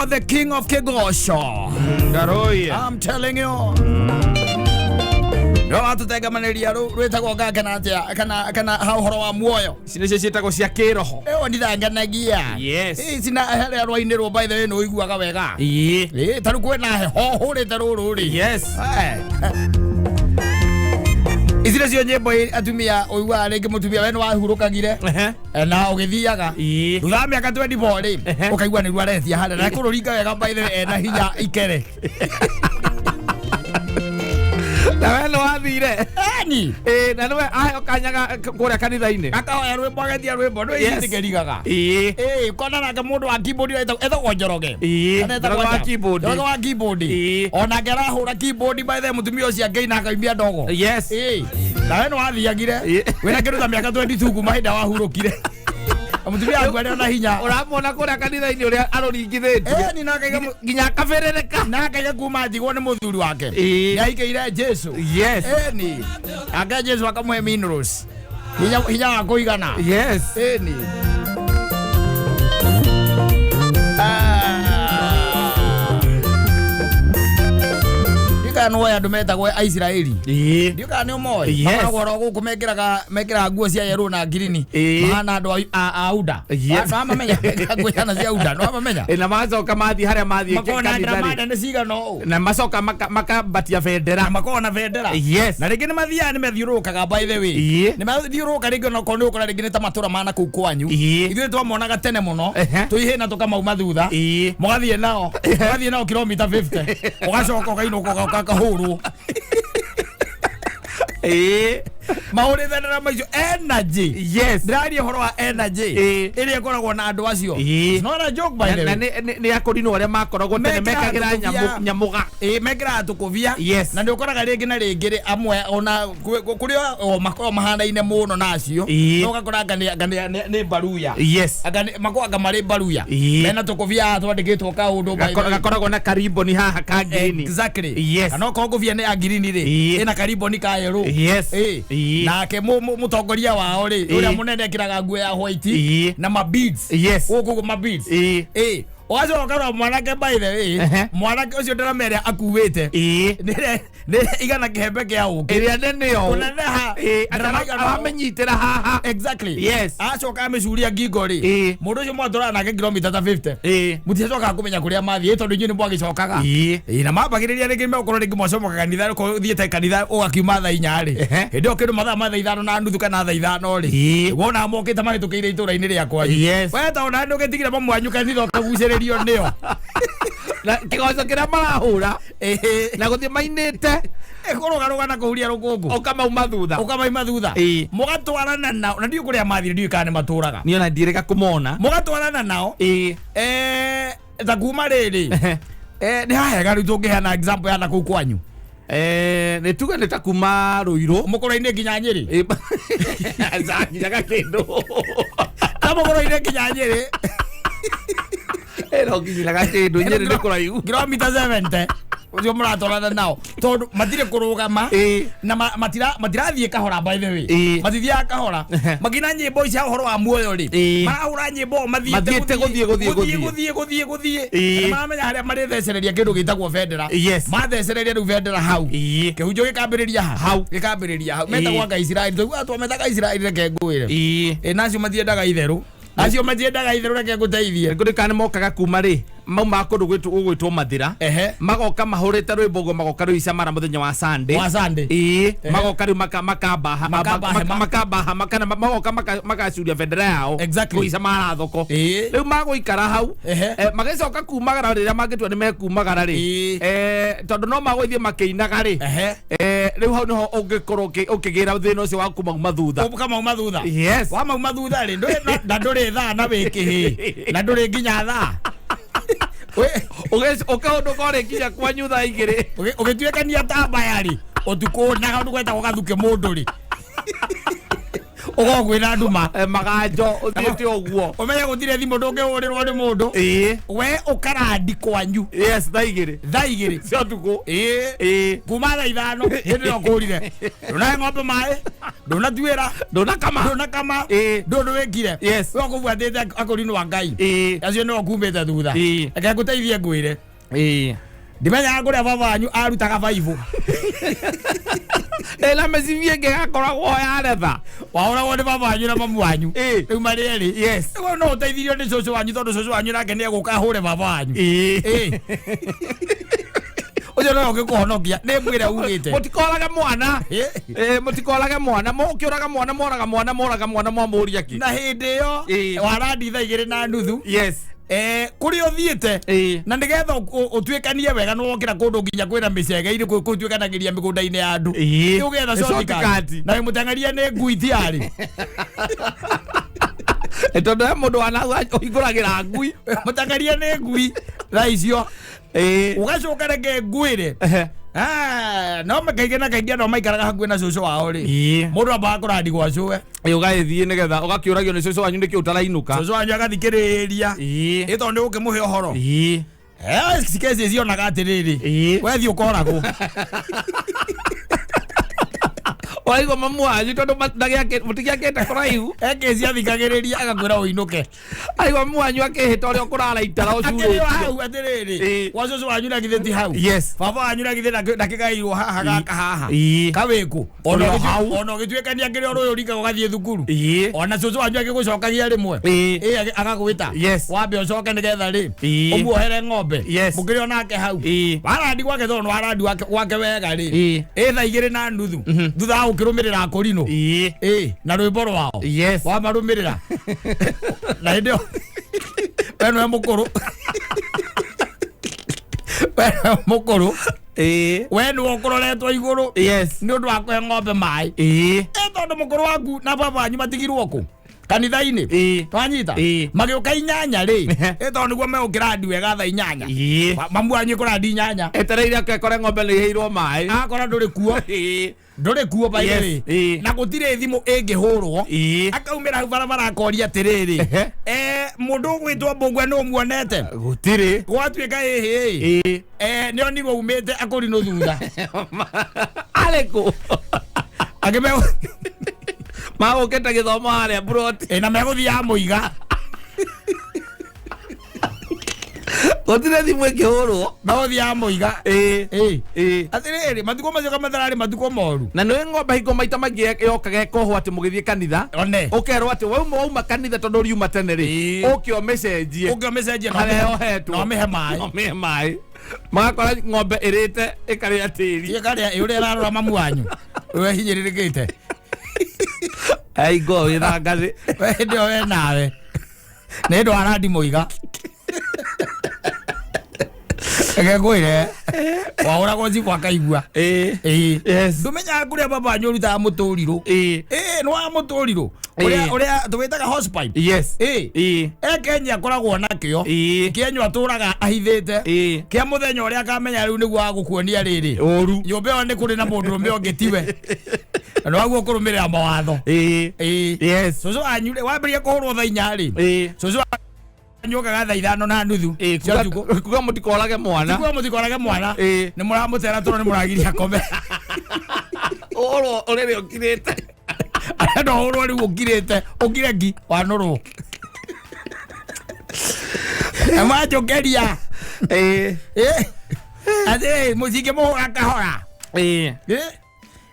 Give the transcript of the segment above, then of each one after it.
Etagwo the king of Kigosho. Ngaroie. I'm telling you. No watũtengamanĩria rwĩtagwo ngake na atĩa kana ha ũhoro wa muoyo. Ici nĩcio ciĩtagwo cia kĩroho. Ĩyo ndithanganagia. Yes. Ici na harĩa rwainĩrwo by the way nĩ ũiguaga wega. Ĩĩ. Ĩ ta rĩu kwĩna heho hũrĩte rũrũ rĩ. Yes. Eh. Ici nĩcio nyĩmbo atumia ũiguaga rĩngĩ mũtumia we nĩ wahurũkagire. Ehe. Na ũgĩthiaga. Ĩĩ. Thutha wa mĩaka 24 rĩ, Ehe. ũkaigua nĩguo aretia harĩa na kũrũringa wega by the way ena hinya ikere. Na we nĩ wathire. Eni. Ĩĩ, na nĩwe aheo kanya kũrĩa kanitha-inĩ. Akahoya rwĩmbo agetia rwĩmbo ndũ Yes. itikerigaga. Ĩĩ. Ĩĩ kona nake mũndũ wa keyboard etagwo Njoroge. Ĩĩ, Kana etagwo Njoroge wa atĩa? keyboard. Njoroge wa keyboard. Ĩĩ. Onake arahũra keyboard by the way mũtumia ũcio angĩina akaumia ndogo. Yes. Ĩĩ. Na we nĩ wathiagire. Ĩĩ. Wĩna kĩndũ ta mĩaka 22 kuma hĩndĩ ĩrĩa wahurũkire. Na mũtumia waku arĩ ona hinya. Ũramuona kũrĩa kanitha-inĩ ũrĩa arũringithĩtie. Ĩni na akaiga Nginya akabĩrĩrĩka. na akaiga kuma ndigwo nĩ mũthuri wake. Ĩĩ. Nĩ ahikĩire Jesu. Yes. Ĩni. Ake Jesu akamũhe minerals. Hinya hinya wa kũigana. Yes. Ĩni. Ndiũĩ kana nĩwoĩ andũ metagwo Aisiraeli. Ĩĩ. Ndiũĩ kana nĩ ũmoĩ. Yes. Makoragwo oro gũkũ mekĩraga nguo cia yerũ na ngirini. Ĩĩ. Mahana andũ a UDA. Yes. Nĩwamamenya? Mekĩraga nguo ihana cia UDA. Nĩwamamenya? Ĩ, na magacoka mathiĩ harĩa mathiĩ Makoragwo na kanitha-rĩ. ndarama nene cigana ũũ. Na macoka makambatia bendera. Na makoragwo na bendera. Yes. Na rĩngĩ nĩ mathiaga nĩ mathiũrũrũkaga by the way. Ĩĩ. Nĩ mathiũrũrũka rĩngĩ onakorwo nĩ ũkora rĩngĩ nĩ ta matũra ma nakũu kwanyu. Ĩĩ. Ithuĩ twamonaga tene mũno. Ehe. Tũihĩ na tũkamauma thutha. Ĩĩ. Mũgathiĩ nao. Mũgathiĩ nao kilomita 50. Ũgacoka ũkainũka ũkahũrwo. Ĩĩ. Mahũrĩte ndarama icio energy. Yes. Ndĩraria ũhoro wa energy. Ĩĩ. Ĩrĩa ĩkoragwo na andũ acio. Ĩĩ. It's not a joke by Na the na way. nĩ akũrinwo arĩa makoragwo tene Mekĩraga mekagĩra tũkũbia. nyamũga. Ĩĩ mekĩraga tũkũbia. Yes. Na nĩ ũkoraga rĩngĩ na rĩngĩ rĩ amwe ona kũrĩ o makoragwo mahanaine mũno na acio. Ĩĩ. No ũgakora anga nĩ mbaruya. Yes. Anga makoragwo anga marĩ mbaruya. Ĩĩ. Mena tũkũbia twandĩkĩtwo kaũndũ by the way. Gakoragwo na kariboni haha ka ngirini. Exactly. Yes. Kana okorwo ngũbia nĩ ya ngirini rĩ, Ĩĩ. ĩna kariboni ka yerũ. Yes. Ĩĩ. Ĩĩ. Nake mũtongoria wao rĩ, Ĩĩ. ũrĩa mũnene ekĩraga nguo ya white Ĩĩ. na ma beads. Yes. Gũkũ ma beads. Ĩĩ. Ĩĩ. Ũgacoka ũkarora mwanake by the way, Ehe. mwanake ũcio ndarama ĩrĩa akuĩte Ĩĩ. nĩ igana kĩhembe kĩa ũkĩ. Ĩrĩa nene ũũ. Kũneneha. Ĩĩ, Ndarama igana ũũ. aramĩnyitĩra haha. Exactly. Yes. Acoka amĩcuria ngingo rĩ. Ĩĩ. Mũndũ ũcio mwatũraga nake kilomita ta 50. Ĩĩ. Mũtiacokaga kũmenya kũrĩa mathiĩ tondũ inyuĩ nĩ mwagĩcokaga. Ĩĩ. Ĩĩ, na mambagĩrĩria rĩngĩ megũkorwo rĩngĩ mwacomoka kanitha okorwo ũthiĩte kanitha ũgakiuma thaa inya rĩ. Ehe. Hĩndĩ ĩyo kĩndũ mathaa ma thaa ithano na nuthu kana thaa ithano rĩ. Ĩĩ. Wonaga mokĩte mahĩtũkĩire itũũra-inĩ rĩa kwanyu. Yes. We ta ona ndũgĩtigire mamu wanyu kanitha ũkagucĩrĩrio nĩo. Na kĩgoco kĩrĩa marahũra Ĩĩ. na gũthiĩ mainĩte Kũrũgarũga na kũhuria rũkũngũ. ũkamauma thutha. Ũkamaima thutha. Ĩĩ. Mũgatwarana nao na ndiũĩ kũrĩa mathire ndiũĩ kana nĩ matũraga. Niĩ ona ndirĩga kũmona. Mũgatwarana nao. Ĩĩ. Ta kuma rĩrĩ. Nĩ hahega rĩu tũngĩheana example ya nakũu kwanyu. Nĩ tuge nĩ ta kuma Rũirũ. Mũkũrũ-inĩ nginya Nyĩrĩ. Aca, nginya Gakĩndũ. Ta mũkũrũ-inĩ nginya Nyĩrĩ. Ĩno nginya Gakĩndũ, Nyĩrĩ nĩ kũraihu. Kilomita 70. Ũcio mũratwarana nao tondũ matirĩ kũrũgama Ĩĩ. na matirathiĩ kahora by the way. Ĩĩ. Matithiaga kahora. Makina nyĩmbo cia ũhoro wa muoyo rĩ, Ĩĩ. marahũra nyĩmbo o mathiĩte Mathiĩte gũthiĩ, gũthiĩ, gũthiĩ, gũthiĩ. gũthiĩ, gũthiĩ, gũthiĩ. Ĩĩ. Na maramenya harĩa marĩthecereria kĩndũ gĩtagwo bendera. Yes. Mathecereria rĩu bendera hau. Ĩĩ. Kĩhunjio gĩkambĩrĩria ha? Hau. Gĩkambĩrĩria hau. Ĩĩ. Metagwo anga Isiraeli. Tũiguaga twametaga Isiraeli reke ngwĩre. Ĩĩ. Ĩĩ, na acio matiendaga itherũ. Acio matiendaga itherũ reke ngũteithie. Nĩ kana mokaga kuma rĩ maumaga kũndũ gũgwĩtwo Mathira. Ehe. Magoka mahũrĩte rwĩmbo ũguo magoka rĩu icamara mũthenya wa Sunday. Wa Sunday. Ĩĩ, Ehe. magoka rĩu Makamba hema. makamba hema kana magoka makacuria bendera yao. Exactly. Kũu icamara thoko. Ĩĩ. Rĩu magũikara hau. Ehe. Magĩcoka kumagara rĩrĩa mangĩtua nĩ mekumagara rĩ. Ĩĩ. Tondũ no magũthiĩ makĩinaga rĩ. Ehe. Rĩu hau nĩho ũngĩkorwo ũkĩgĩra thĩna ũcio wa kumauma thutha. Ũkamauma thutha. Yes. Wamauma thutha rĩ, na ndũrĩ thaa na wĩ kĩhĩ. Na ndũrĩ nginya thaa. Ũkaũndũ korĩ nginya kwanyu thaa igĩrĩ. Ũgĩtuĩkania ta mbaya rĩ, ũtukũ na kaũndũ getagwo gathuke mũndũ rĩ. Ũkorwo kwĩna nduma. Maganjo ũthiĩte ũguo. Ũmenye gũtirĩ thimũ ndũngĩhũrĩrwo nĩ mũndũ. Ĩĩ. We ũkarandi kwanyu. Yes, thaa igĩrĩ Thaa igĩrĩ. cia ũtukũ. Ĩĩ. Ĩĩ. Kuma thaa ithano hĩndĩ ĩyo kũrire. Ndũnahe ng'ombe maĩ, ndũnatuĩra, Ndũnakama. ndũnakama, Ĩĩ. ndũndũ wĩkire. Yes. We ũkũbuatĩte akũrinwo a Ngai. Ĩĩ. Acio nĩo kumĩte thutha. Ĩĩ. Reke ngũteithie ngwĩre. Ĩĩ. Ndimenyaga kũrĩa baba wanyu arutaga baibũ. Ĩna mĩcibi ĩngĩ yakoragwo ya retha. Wahũragwo nĩ baba wanyu na mamu wanyu. Ĩĩ. Rĩu marĩ erĩ. Yes. Rĩu no ũteithirio nĩ cũcũ wanyu tondũ cũcũ wanyu nake nĩ egũka ahũre baba wanyu. Ĩĩ. Ĩĩ. Ũcio nowe ũngĩkũhonokia. Nĩ mwĩre ugĩte. Mũtikorage mwana. Ĩĩ. Ĩĩ, mũtikorage mwana. Mũkĩũraga mwana, moraga mwana, moraga mwana, mwamũria kĩ? Na hĩndĩ ĩyo Ĩĩ. warandi thaa igĩrĩ na nuthu. Yes. Kũrĩa ũthiĩte Ĩĩ. na nĩgetha ũtuĩkanie wega nĩ wokĩra kũndũ nginya kwĩna mĩcege-inĩ kũtuĩkanagĩria mĩgũnda-inĩ ya andũ. Ĩĩ. Nĩ ũgetha Nĩ shortcut. shortcut. Na wĩ mũteng'eria nĩ ngui tiarĩ. Tondũ he mũndũ wanau ũhingũragĩra ngui. Mũteng'eria nĩ ngui thaa icio. Ĩĩ. Ũgacoka reke ngwĩre. Ehe. No kaingĩ na kaingĩ andũ maikaraga hakuhĩ na cũcũ wao rĩ. Ĩĩ. Mũndũ ambaga kũrandi gwa cũwe. Ĩĩ, ũgagĩthiĩ nĩgetha ũgakĩũragio nĩ cũcũ wanyu nĩkĩ ũtarainũka. Cũcũ wanyu agathikĩrĩria. Ĩĩ. Ĩ tondũ nĩ ũkĩmũhe ũhoro. Ĩĩ. Kesi cionaga atĩrĩrĩ. Ĩĩ. Wethiĩ ũkoragwo. Waigua mamu wanyu tondũ mũtigĩakĩte kũraihu. Ekesi athikagĩrĩria agakwĩra ũinũke. Aigua mamu wanyu akĩhĩta ũrĩa ũkũrara itara Akĩrĩ o ũcurĩtie. hau atĩrĩrĩ. Ĩĩ. Gwa cũcũ wanyu na githĩ ti hau. Yes. Baba wanyu na githĩ ndakĩgaĩirwo haha gaka haha. Ĩĩ. Kawĩkũ. Ũrĩ o hau. Ona ũgĩtuĩkania kĩrĩa ũrũĩ ũringaga ũgathiĩ thukuru. Ĩĩ. Ona cũcũ wanyu agĩgũcokagia rĩmwe. Ĩĩ. Ĩĩ agagwĩta. Yes. Wambe ũcoke nĩgetha rĩ. Ĩĩ. Ũmuohere ng'ombe. Yes. Mũkĩrĩ onake hau. Ĩĩ. Warandi gwake tondũ warandi gwake wega rĩ. Ĩĩ. Ĩ thaa igĩrĩ na nuthu. Thutha wa gũkĩrũmĩrĩra akũrinũ. Ĩĩ. Ĩĩ na rwĩmbo rwao. Yes. Wamarũmĩrĩra. Na hĩndĩ ĩyo we nĩwe mũkũrũ. We nĩwe mũkũrũ. Ĩĩ. We nĩwe ũkũroretwo igũrũ. Yes. Nĩ ũndũ wa kũhe ng'ombe maĩ. Ĩĩ. Ĩ tondũ mũkũrũ waku na baba wanyu matigirwo kũ? Kanitha-inĩ. Ĩĩ. Twanyita? Ĩĩ. Magĩũka inyanya rĩ. Ĩ tondũ nĩguo megũkĩrandi wega thaa inyanya. Ĩĩ. Mamu wanyu kũrandi inyanya. Etereire akekore ng'ombe nĩ iheirwo maĩ. Akora ndũrĩ kuo. Ĩĩ. Ndũrĩ kuo by the Yes. way. Ĩĩ. Na gũtirĩ thimũ ĩngĩhũrwo. Ĩĩ. Akaumĩra hau barabara akoria atĩrĩrĩ. Ehe. Mũndũ ũgwĩtwo Mbũgua nĩ ũmuonete? Gũtirĩ. Gwatuĩka ĩhĩ. Ĩĩ. Nĩ onirwo umĩte akũrinũ thutha. Arĩ kũ? Akĩme Magũkĩte gĩthomo harĩa mburoti. Ĩ na megũthiaga mũiga. Gũtirĩ thimũ ĩngĩhũrwo. Megũthiaga mũiga. Ĩĩ. Ĩĩ. Ĩĩ. Atĩrĩrĩ matukũ macio kamathararĩ matukũ moru. Na nĩ ng'ombe hingo maita maingĩ yokaga ĩkohwo atĩ mũgĩthiĩ kanitha. One. Ũkerwo atĩ wauma wauma kanitha tondũ ũriuma tene rĩ. Ĩĩ. Ũke ũmĩcenjie. Ũke ũmĩcenjie na Harĩa yohetwo. na ũmĩhe maĩ. Na ũmĩhe maĩ. Magakora ng'ombe ĩrĩte ĩkarĩa tĩri. Ĩkarĩa ĩ ũrĩa ĩrarora mamu wanyu. Ũrĩa hinyĩrĩrĩkĩte. Aingo wĩna ngathĩ. We hĩndĩ ĩyo we nawe. Nĩ hĩndĩ warandi mũiga. Reke ngwĩre. Wahũragwo cibũ akaigua. Ĩĩ. Ĩĩ. Yes. Ndũmenyaga kũrĩa baba wanyu ũrutaga mũtũrirũ. Ĩĩ. Ĩĩ nĩ wa mũtũrirũ. Ũrĩa Ĩĩ. ũrĩa tũwĩtaga hosepipe. Yes. Ĩĩ. Ĩĩ. E Kenya akoragwo nakĩo. Ĩĩ. Kĩenyo atũraga ahithĩte. Ĩĩ. Kĩa mũthenya ũrĩa akamenya rĩu nĩguo agũkuonia rĩrĩ. Ũru. Nyũmba ĩyo nĩ kũrĩ na mũndũrũme ũngĩ tiwe. Na nĩ waguo kũrũmĩrĩra mawatho. Ĩĩ. Ĩĩ. Yes. Cũcũ wanyu rĩ wambĩrĩria kũhũrwo thaa inya rĩ. Ĩĩ. Cũcũ wanyu okaga thaa ithano na nuthu. Ĩĩ. Cia ũtukũ. Kuga mũtikorage mwana. Kuga mũtikorage mwana. Ĩĩ. Nĩ mũramũtera toro nĩ mũragiria akome. Ũhũrwo ũrĩrĩ ũkirĩte. Arenda ũhũrwo rĩu ũkirĩte ũkire ngi wanũrwo. Manjũkĩria. Ĩĩ. Ĩĩ. Atĩrĩ mũcingĩmũhũra kahora. Ĩĩ. Ĩĩ.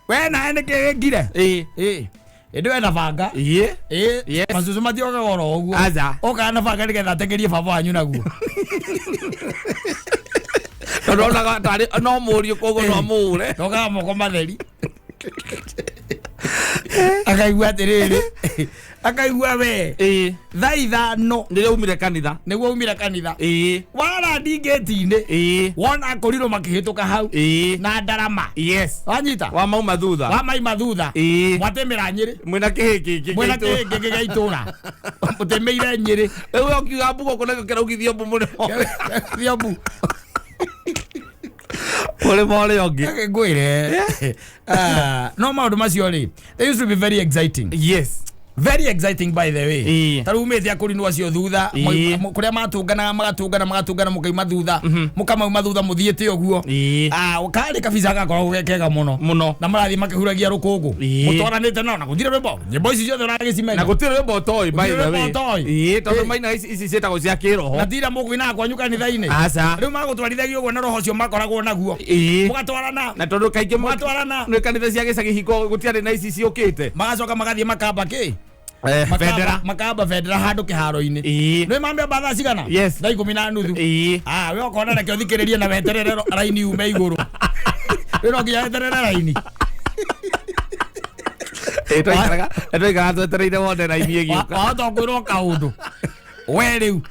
We nawe nĩkĩ wĩkire? Ĩĩ. Ĩĩ. Ĩndĩ we na banga. Ĩĩ. Ĩĩ. Yes. Macucu matiokaga oro ũguo. Aca. Okaga na banga nĩgetha atengerie baba wanyu naguo. Tondũ onaga tarĩ no mũriũ koguo no mũũre. Okaga moko matheri. Akaigua atĩrĩrĩ. Akaigua we. Ĩĩ. Thaa ithano Rĩrĩa umire kanitha. nĩguo umire kanitha. Ĩĩ. Warandi ngĩti-inĩ. Ĩĩ. Wona akorirwo makĩhĩtũka hau. Ĩĩ. Na ndarama. Yes. Wanyita? Wa mauma thutha. Wamaima thutha. Ĩĩ. Mwatemera Nyĩrĩ. Mwĩna kĩhĩ kĩngĩ. Mwĩna kĩhĩ kĩngĩ gĩa itũra. Mũtemeire Nyĩrĩ. Rĩu we ũkiuga mbu gũkũ nakĩo kĩraugithio mbu mũrĩmo. Thio mbu. Mũrĩmo ũrĩa ũngĩ. Ngwĩre. No maũndũ macio rĩ, they used to be very exciting. Yes. Very exciting, by the way. Ta rĩu umĩte akũrinwo acio thutha, kũrĩa matũnganaga, magatũngana, magatũngana, mũkauma thutha, mũkamauma thutha mũthiĩte ũguo. Ah, karĩ kabica gakoragwo ge kega mũno. Mũno. Na marathiĩ makĩhuragia rũkũngũ. Mũtwaranĩte nao na gũtirĩ rwĩmbo, nyĩmbo ici ciothe ũragĩcimenya. Na gũtirĩ rwĩmbo ũtoĩ, by Gũtirĩ the rwĩmbo way. ũtoĩ. Tondũ maina ici ici ciĩtagwo cia kĩroho. Na tira mũkũinaga kwanyu kanitha-inĩ. Aca. Rĩu magũtwarithagia ũguo na roho ũcio makoragwo naguo. Mũgatwarana. Na tondũ kaingĩ Mũgatwarana. nĩ kanitha cia gĩcagi hingo gũtiarĩ na ici ciũkĩte. Magacoka magathiĩ makamba kĩ? Bendera. Makamba bendera handũ kĩharo-inĩ. Nĩ mamĩamba thaa cigana? Yes. Thaa 10:30. Ah, we ũkona reke ũthikĩrĩrie na weterere raini ume igũrũ. Rĩu no nginya weterere raini. Twaikaraga twetereire wone raini ĩgĩũka. Wahota kwĩrwo kaũndũ we rĩu.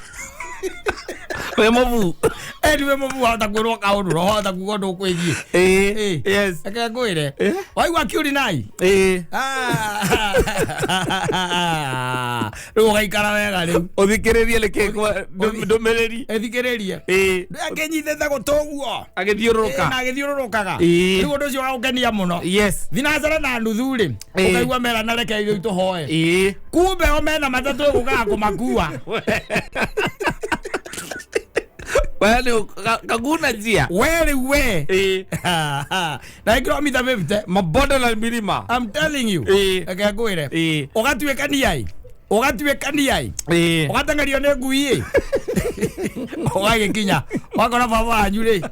Wĩ mũbu. Anyway, mũbu wahota kwĩrwo kaũndũ na wahota kuga ũndũ ũkwĩgiĩ. Reke ngwĩre. Waigua kiurinai. Rĩu ũgaikara wega rĩu. Ũthikĩrĩrie nĩkĩ ndũmĩrĩri. Ĩthikĩrĩrie. Akĩnyitĩte gũtũ ũguo. Agĩthiũrũrũka. Na agĩthiũrũrũkaga. Rĩu ũndũ ũcio ũgagũkenia mũno. Thinacara na nuthu rĩ, ũkaigua merana reke rĩu tũhoe. Kumbe o mena matatũ ĩgũkaga kũmakua. We nĩ kaguna njia. We rĩu we. Na ĩ kilomita 50. Mabonde na milima. I'm telling you. Reke ngwĩre. Ũgatuĩkania ĩ. Ũgatuĩkania ĩ. Ũgateng'erio nĩ ngui ĩ. Ũgagĩkinya. Wakora baba wanyu rĩ,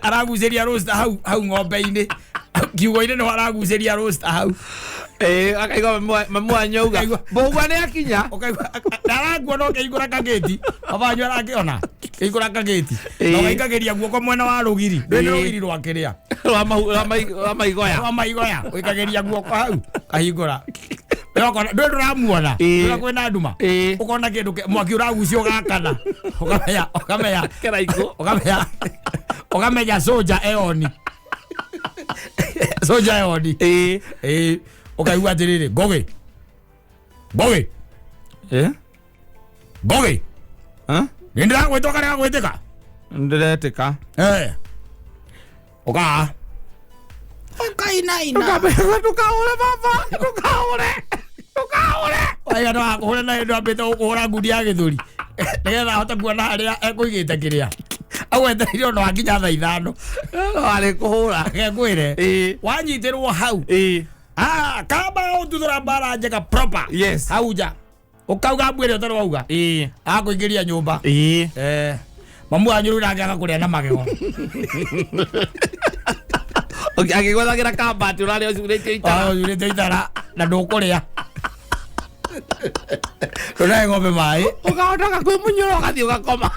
aragucĩria roaster hau hau ng'ombe-inĩ. Kiugo-inĩ nĩho aragucĩria roaster hau. Akaigua mamu wanyu auga Akaigua. mbũgua nĩ akinya. Ũkaigua ndarakuona ũkĩhingũra kagĩti. Baba wanyu arakĩona. Kĩhingũra kagĩti. Na ũgaikagĩria guoko mwena wa rũgiri. Ndũĩ nĩ rũgiri rwa kĩrĩa. Rwa maigoya. Rwa maigoya. Ũikagĩria guoko hau. Kahingũra. Ũkona ndũĩ ndũramuona. Ndũĩ kwĩna nduma. Ũkona kĩndũ mwaki ũragucio ũgakana. Ũkamenya ũkamenya Kĩraikũ. ũkamenya ũkamenya soja eoni. Soja eoni. Ũkaigua atĩrĩrĩ, Ngũgĩ. Ngũgĩ. Ngũgĩ. Nĩ ndĩragwĩta ũkarega gwĩtĩka. Ndĩretĩka. Ũkaa. Ũkainaina. Ndũkahũre baba, ndũkahũre, ndũkahũre. Waiga ndũgakũhũre na hĩndĩ ambĩte gũkũhũra ngundi ya gĩthũri. Nĩgetha ahote kuona harĩa ekũigĩte kĩrĩa. Agwetereire ona wakinya thaa 5. No arĩ kũhũra. Reke ngwĩre. Wanyitĩrwo hau. Ah, kamba ũtuthũra mbara njega proper. Hau nja. Ũkauga mbu ĩrĩa ũtarĩ wauga. Akũingĩria nyũmba. Mamu wanyu rĩu nake agakũrĩa na magego. Agĩgwethagĩra kambati ũrarĩa ũcurĩtie itara. Ah, ũcurĩtie itara na ndũkũrĩa. Ndũnahe ng'ombe maĩ. Ũkahotaga kwĩmunyũra ũgathiĩ ũgakoma.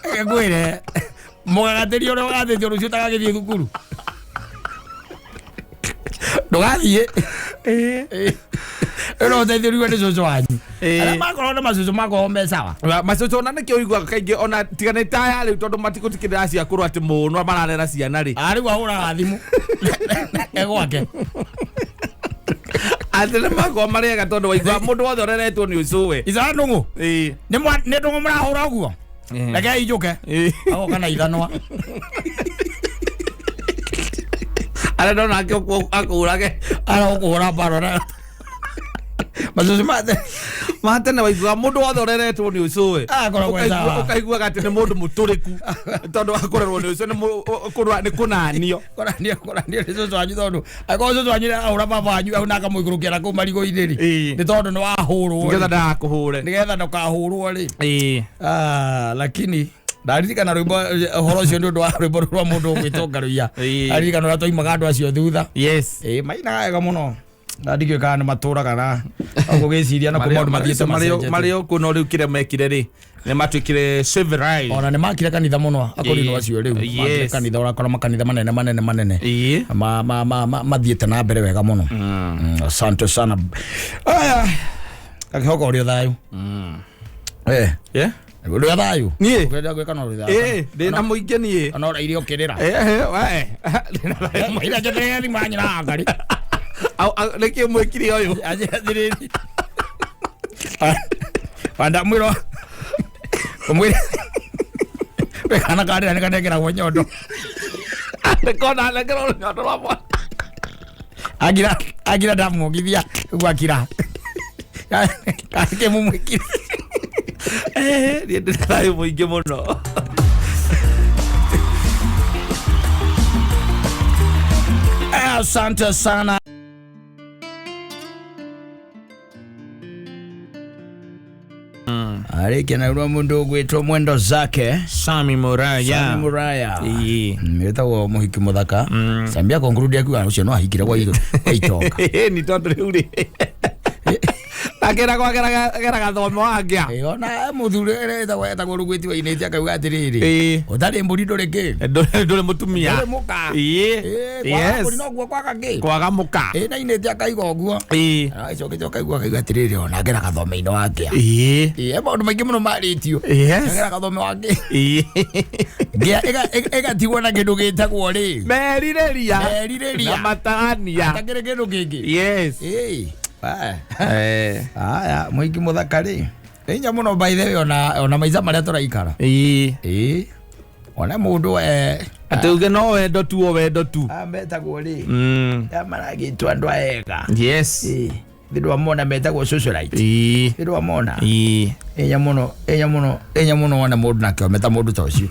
Reke ngwĩre. Mũgagatĩria ũrĩa ũgathĩtio rũciũ ũtagagĩthiĩ thukuru. Ndũgathiĩ. Rĩu no ũteithĩrĩrio nĩ cũcũ wanyu. Arĩa makorwo na macũcũ makorwo me sawa. Macũcũ ona nĩkĩo ũiguaga kaingĩ ona tiga nĩ taya rĩu tondũ matigũtikĩrĩra ciakũrũ atĩ mũno mararera ciana rĩ. Ah, rĩu ahũraga thimũ. Egwake. Atĩ nĩ makorwo marĩ ega tondũ waiguaga mũndũ wothe ũreretwo nĩ ũcũwe. Ithaa ndũng'ũ. Nĩ nĩ ndũng'ũ mũrahũra ũguo. Reke injũke. Agoka na ithanwa. Arĩa ndona akũhũrage. Aragũkũhũra mbara na macũcũ mate. Ma tene waiguaga mũndũ wothe ũreretwo nĩ ũcũwe. Ah, akoragwo e sawa. Ũkaiguaga atĩ nĩ mũndũ mũtũrĩku tondũ wa kũrerwo nĩ ũcũwe nĩ kũnanio. Kũranio kũranio nĩ cũcũ wanyu tondũ angĩkorwo cũcũ wanyu nĩ arahũra baba wanyu hau na akamũikũrũkia na kũu marigũ-inĩ rĩ. Nĩ tondũ nĩ wahũrwo. Nĩgetha ndagakũhũre. Nĩgetha ndũkahũrwo rĩ. Ah, lakini ndaririkana rwĩmbo ũhoro ũcio nĩ ũndũ wa rwĩmbo rũrũ rwa mũndũ ũgwĩtwo Ngaruiya. Ndaririkana ũrĩa twaimaga andũ acio thutha. Mainaga wega mũno. Na ndikĩũĩ kana nĩ matũraga na ũgũgĩciria na kũ maũndũ mathiĩte macenjetie. Marĩ o kuo no rĩu kĩrĩa mekire rĩ nĩ matuĩkire civilized. Ona nĩ makire kanitha mũno akũrinwo acio rĩu. Makire kanitha ũrakora makanitha manene manene manene. Mathiĩte na mbere wega mũno. Asante sana. Aya. Gakĩhoka ũrĩ o thayũ. Ũrĩ o thayũ? Niĩ? Ũkĩenda gwĩka no ũrĩ thayũ. Ndĩna mũingĩ niĩ. Ona ũraire ũkĩrĩra. We. Ndĩna thayũ. Ira njeterere thimũ ya nyina Wangari. Nĩkĩ mwĩkire ũyũ? Anjĩrĩri. Wanda mwĩro. Ũmwĩre. We kana karĩra nĩ kanengeragwo nyondo. Nĩkona anengerwo nyondo rwa mwana. Agira agira ndamuongithia ũguo akira. Kake mumwikire. Niĩ ndĩ na thayũ mũingĩ mũno. Asante sana. Arĩkia na rwa mũndũ ũgwĩtwo mwendo zake. Sami Muraya. Sami Muraya. Ĩĩ. Wĩtagwo mũhiki mũthaka. Sambia conclude akiuga ũcio no ahikire kwa itonga. Nĩ tondũ rĩu rĩ akĩragwo ageraga thome wangĩa. Ĩ, ona mũthuri etagwo etagwo rugwĩti wa inĩti akauga atĩrĩrĩ, Ĩĩ. ũtarĩ mbũri ndũrĩ kĩ. Ndũrĩ mũtumia. Ndũrĩ mũka. Ĩĩ. Ĩ, kwaga Yes. mbũri noguo kwaga kĩ. Kwaga mũka. Ĩ, na inĩti akaiga ũguo. Ĩĩ. Agĩcokete akaigua akauga atĩrĩrĩ, ona agera gathome-inĩ wake. Ĩĩ. Ĩ, he maũndũ maingĩ mũno marĩtio. Yes. Agera gathome wake. Ĩĩ. Ngĩa ĩgatigwo na kĩndũ gĩtagwo rĩ. Merirĩria. Merirĩria. Na matania. Atakĩrĩ kĩndũ kĩngĩ. Yes. Ĩ. Aya. Eh. Aya, mũhiki mũthaka rĩ. Nĩ hinya mũno by the way ona maica marĩa tũraikara. Ĩĩ. Ĩ. Ona mũndũ Atĩ uge no wendo tu o wendo tu. Metagwo rĩ. Ya maragĩtwo andũ aega. Yes. Ĩ. Thĩ wamona metagwo socialite. Ĩĩ. Thĩ wamona. Ĩĩ. Ĩnya mũno, ĩnya mũno, ĩnya mũno wona mũndũ nake ometa mũndũ ta ũcio.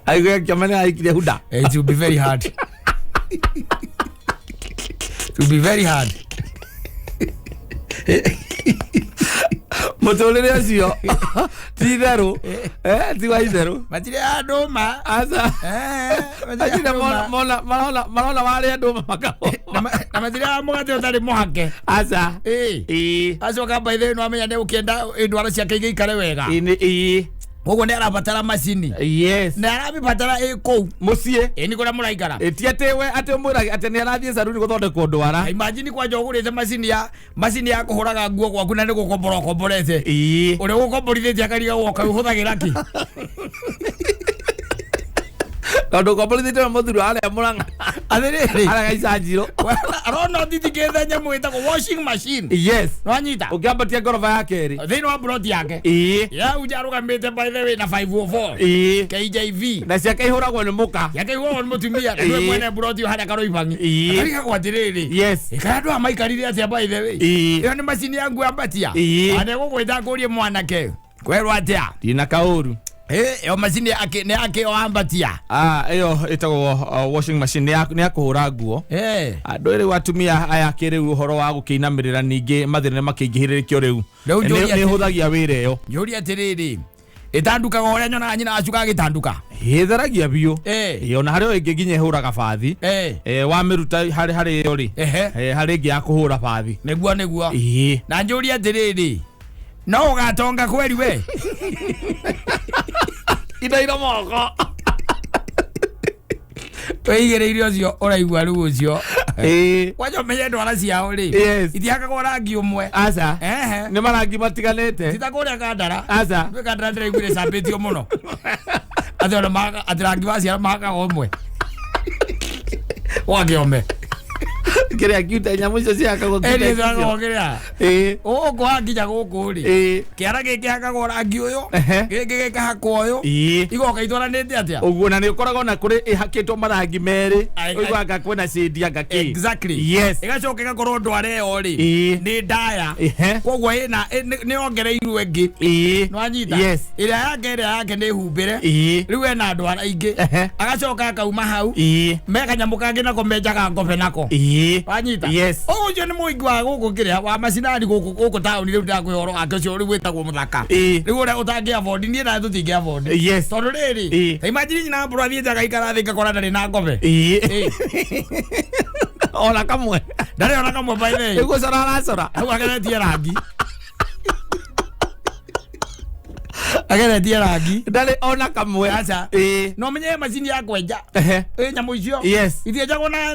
Aigue kĩome nĩ aikire huda. It will be very hard. It will be very hard. Mũtũrĩre ũcio ti itherũ. Ti wa itherũ. Matirĩ andũ ma. Aca. Matirĩ Acio andũ ma. mona marona marona warĩa ndũma makao. Na matirĩ mũgate ũtarĩ mũhake. Aca. Ĩ. Ĩĩ. Acoka by the way nĩwamenya nĩ ũkĩenda ndwara ciake igĩikare wega. Ĩĩ nĩ ĩĩ. Koguo nĩ arabatara macini. Yes. Na aramĩbatara ĩ kũu. Mũciĩ. Ĩ nĩ kũrĩa mũraikara. Ĩ ti atĩ we atĩ ũmwĩrage atĩ nĩ arathiĩ caruni gũthondekwo ndwara. Imagine kwanja ũgũrĩte macini ya kũhũraga nguo gwaku na nĩ gũkombora ũkomborete. Ĩĩ. Ũrĩa ũgũkomborithĩtie akarigagwo kaĩ ũhũthagĩra kĩ. Tondũ ũkomborithĩtie na mũthuri wa harĩa Mũrang'a. Atĩrĩrĩ. Harĩa Gaicanjirũ. Arona ũtitikĩte nyamũ ĩtagwo washing machine. Yes. Nĩwanyita? Ũngĩambatia ngoroba ya kerĩ. Thĩinĩ wa plot yake. Ĩĩ. Ya uja arũgamĩte by the way na 504. Ĩĩ. KJV. Na ciake ihũragwo nĩ mũka. Yake ihũragwo nĩ mũtumia na nĩwe Ĩĩ. mwene plot ĩyo harĩa Karoibangi. Ĩĩ. Akarigagwo atĩrĩrĩ. Yes. Ĩkaya andũ aya maikarire atĩa by the way. Ĩĩ. Ĩyo nĩ macini ya nguo ambatia. Ĩĩ. Ane gũgwĩta ngũrie mwanake. Kwerwo atĩa? Ndina kaũru. Ĩyo macini yake nĩ yake ĩyo ambatia. Ĩyo ĩtagwo washing machine nĩ ya kũhũra nguo. Andũ rĩu atumia aya kĩrĩu ũhoro wa gũkĩinamĩrĩra ningĩ mathĩna nĩ makĩingĩhĩrĩrĩkio rĩu. Rĩu njũrie Nĩ ĩhũthagia wĩra ĩyo. Njũrie atĩrĩrĩ. Ĩtandukaga ũrĩa nyonaga nyina acuka agĩtanduka. Ĩtheragia biũ. Ĩ, ona harĩ o ĩngĩ nginya ĩhũraga bathi. Wamĩruta harĩ ĩyo rĩ. Harĩ ĩngĩ ya kũhũra bathi. Nĩguo nĩguo. Ĩĩ. Na njũrie atĩrĩrĩ. No ũgatonga kweri we. Itairo moko. Wĩigĩrĩire ũcio ũraigua rĩu ũcio. Ĩĩ. Kwanja ũmenye ndwara ciao rĩ. Yes. Itihakagwo rangi ũmwe. Aca. Ehe. Nĩ marangi matiganĩte. Ti ta kũrĩa Kandara. Aca. Gwĩ Kandara ndĩraiguire ĩcambĩtio mũno. Atĩ ona atĩ rangi wa ciara mahakagwo ũmwe. Wakĩome. Kĩrĩa kiute nyamũ icio cihakagwo Ĩĩ kiute nĩcihakagwo kĩrĩa. Ĩĩ. Gũkũ hakinya gũkũ rĩ. Ĩĩ. Kĩara gĩkĩ hakagwo rangi ũyũ. Ehe. Gĩkĩ gĩkahakwo ũyũ. Ĩĩ. Igoka itwaranĩte atĩa? Ũguo na nĩ ũkoragwo na kũrĩ ĩhakĩtwo marangi merĩ. Ai, ai. Ũiguaga kwĩna shade anga kĩ. Exactly. Yes. Ĩgacoka ĩgakorwo ndwara ĩyo rĩ. Ĩĩ. Nĩ ndaya. Ehe. Koguo ĩna nĩ yongereirwo ĩngĩ. Ĩĩ. Nĩwanyita? Yes. Ĩrĩa yake nĩ humbĩre. Ĩĩ. Rĩu ena ndwara ingĩ. Ehe. Agacoka akauma hau. Ĩĩ. Me kanyamũ kangĩ nako menjaga ngobe nako. Ĩĩ. Wanyita? Yes. Ũcio nĩ mũingĩ wa gũkũ kĩrĩa wa macinani gũkũ taũni rĩu ndĩrakũhe ũhoro wake ũcio rĩu wĩtagwo mũthaka. Ĩĩ. Rĩu ũrĩa ũtangĩ afford niĩ nawe tũtingĩ afford. Yes. Tondũ rĩrĩ, Ĩĩ. ta imagine nyina mbũrũ athiĩte agaikara thĩ ngakora ndarĩ na ngobe. Ĩĩ. Ĩĩ. Ona kamwe. Ndarĩ ona kamwe by the way. Nĩ gũcora aracora. Hau ageretie rangi. Ageretie rangi. Ndarĩ ona kamwe. Aca. Ĩĩ. No menye macini ya kwenja. Ehe. Ĩ nyamũ icio. Yes. Itienjagwo na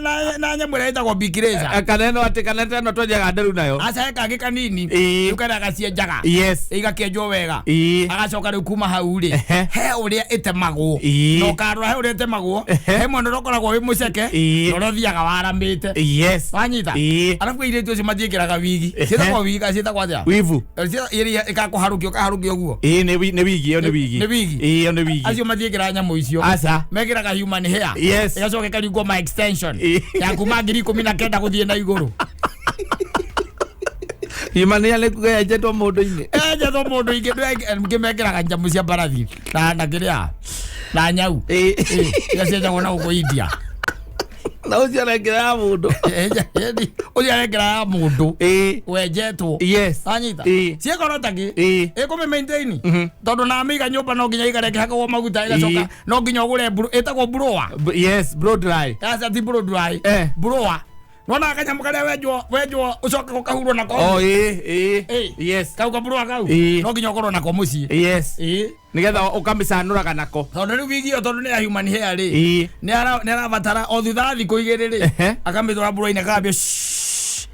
nyamũ ĩrĩa ĩtagwo Big Razor. Kana ĩno atĩ kana ĩno twenjaga nderu nayo. Aca he kangĩ kanini. Ĩĩ. Rĩu karĩa gacienjaga. Yes. Igakĩenjwo wega. Ĩĩ. Agacoka rĩu kuma hau rĩ. Ehe. He ũrĩa ĩtemagwo. Ĩĩ. Na ũkarora he ũrĩa ĩtemagwo. Ehe. He mwena ũrĩa ũkoragwo wĩ mũceke. Ĩĩ. Na ũrĩa ũthiaga waramĩte. Yes. Wanyita? Ĩĩ. Arabu airĩtu acio matiĩkĩraga wigi. Ehe. Ciĩtagwo wigi kana ciĩtagwo atĩa? Wivu. Ĩrĩa ĩgakũharũkia ũkaharũkia ũguo. Ĩĩ nĩ wigi ĩyo nĩ wigi. Nĩ wigi? Ĩĩ ĩyo nĩ wigi. Acio matiĩkĩraga nyamũ icio. Aca. Mekĩraga human hair. Yes. Ĩgacoka ĩkaringwo ma extension. Ĩĩ. Ya kuma 19,000 gũthiĩ na igũrũ. Human hair nĩ kuga yenjetwo mũndũ-inĩ. Enjetwo mũndũ ingĩ ngĩmekĩraga nyamũ cia mbarathi na kĩrĩa na nyau. Iria cienjagwo na gũkũ India. Na ũcio arekĩra ya mũndũ. Ũcio arekĩra ya mũndũ wenjetwo. Yes. Anyita. Ciĩkorwo takĩ ĩkũmĩ maintain tondũ na amĩiga nyũmba no nginya ikare ĩkĩhakagwo maguta ĩgacoka no nginya ũgũre ĩtagwo blower. Yes, blow dry. Aca ti blow dry. Blower. Nona kanyamũ karĩa wenjwo ũcoke gũkahurwo nako. Oh, ĩ. Yes. Kau kablower kau. No nginya ũkorwo nako mũciĩ. Yes. Nĩgetha ũkamĩcanũraga nako. Tondũ rĩu wigi ĩyo tondũ nĩ ya human hair rĩ. Nĩ arabatara o thutha wa thikũ igĩrĩ rĩ. Akamĩtwara blower-inĩ akambia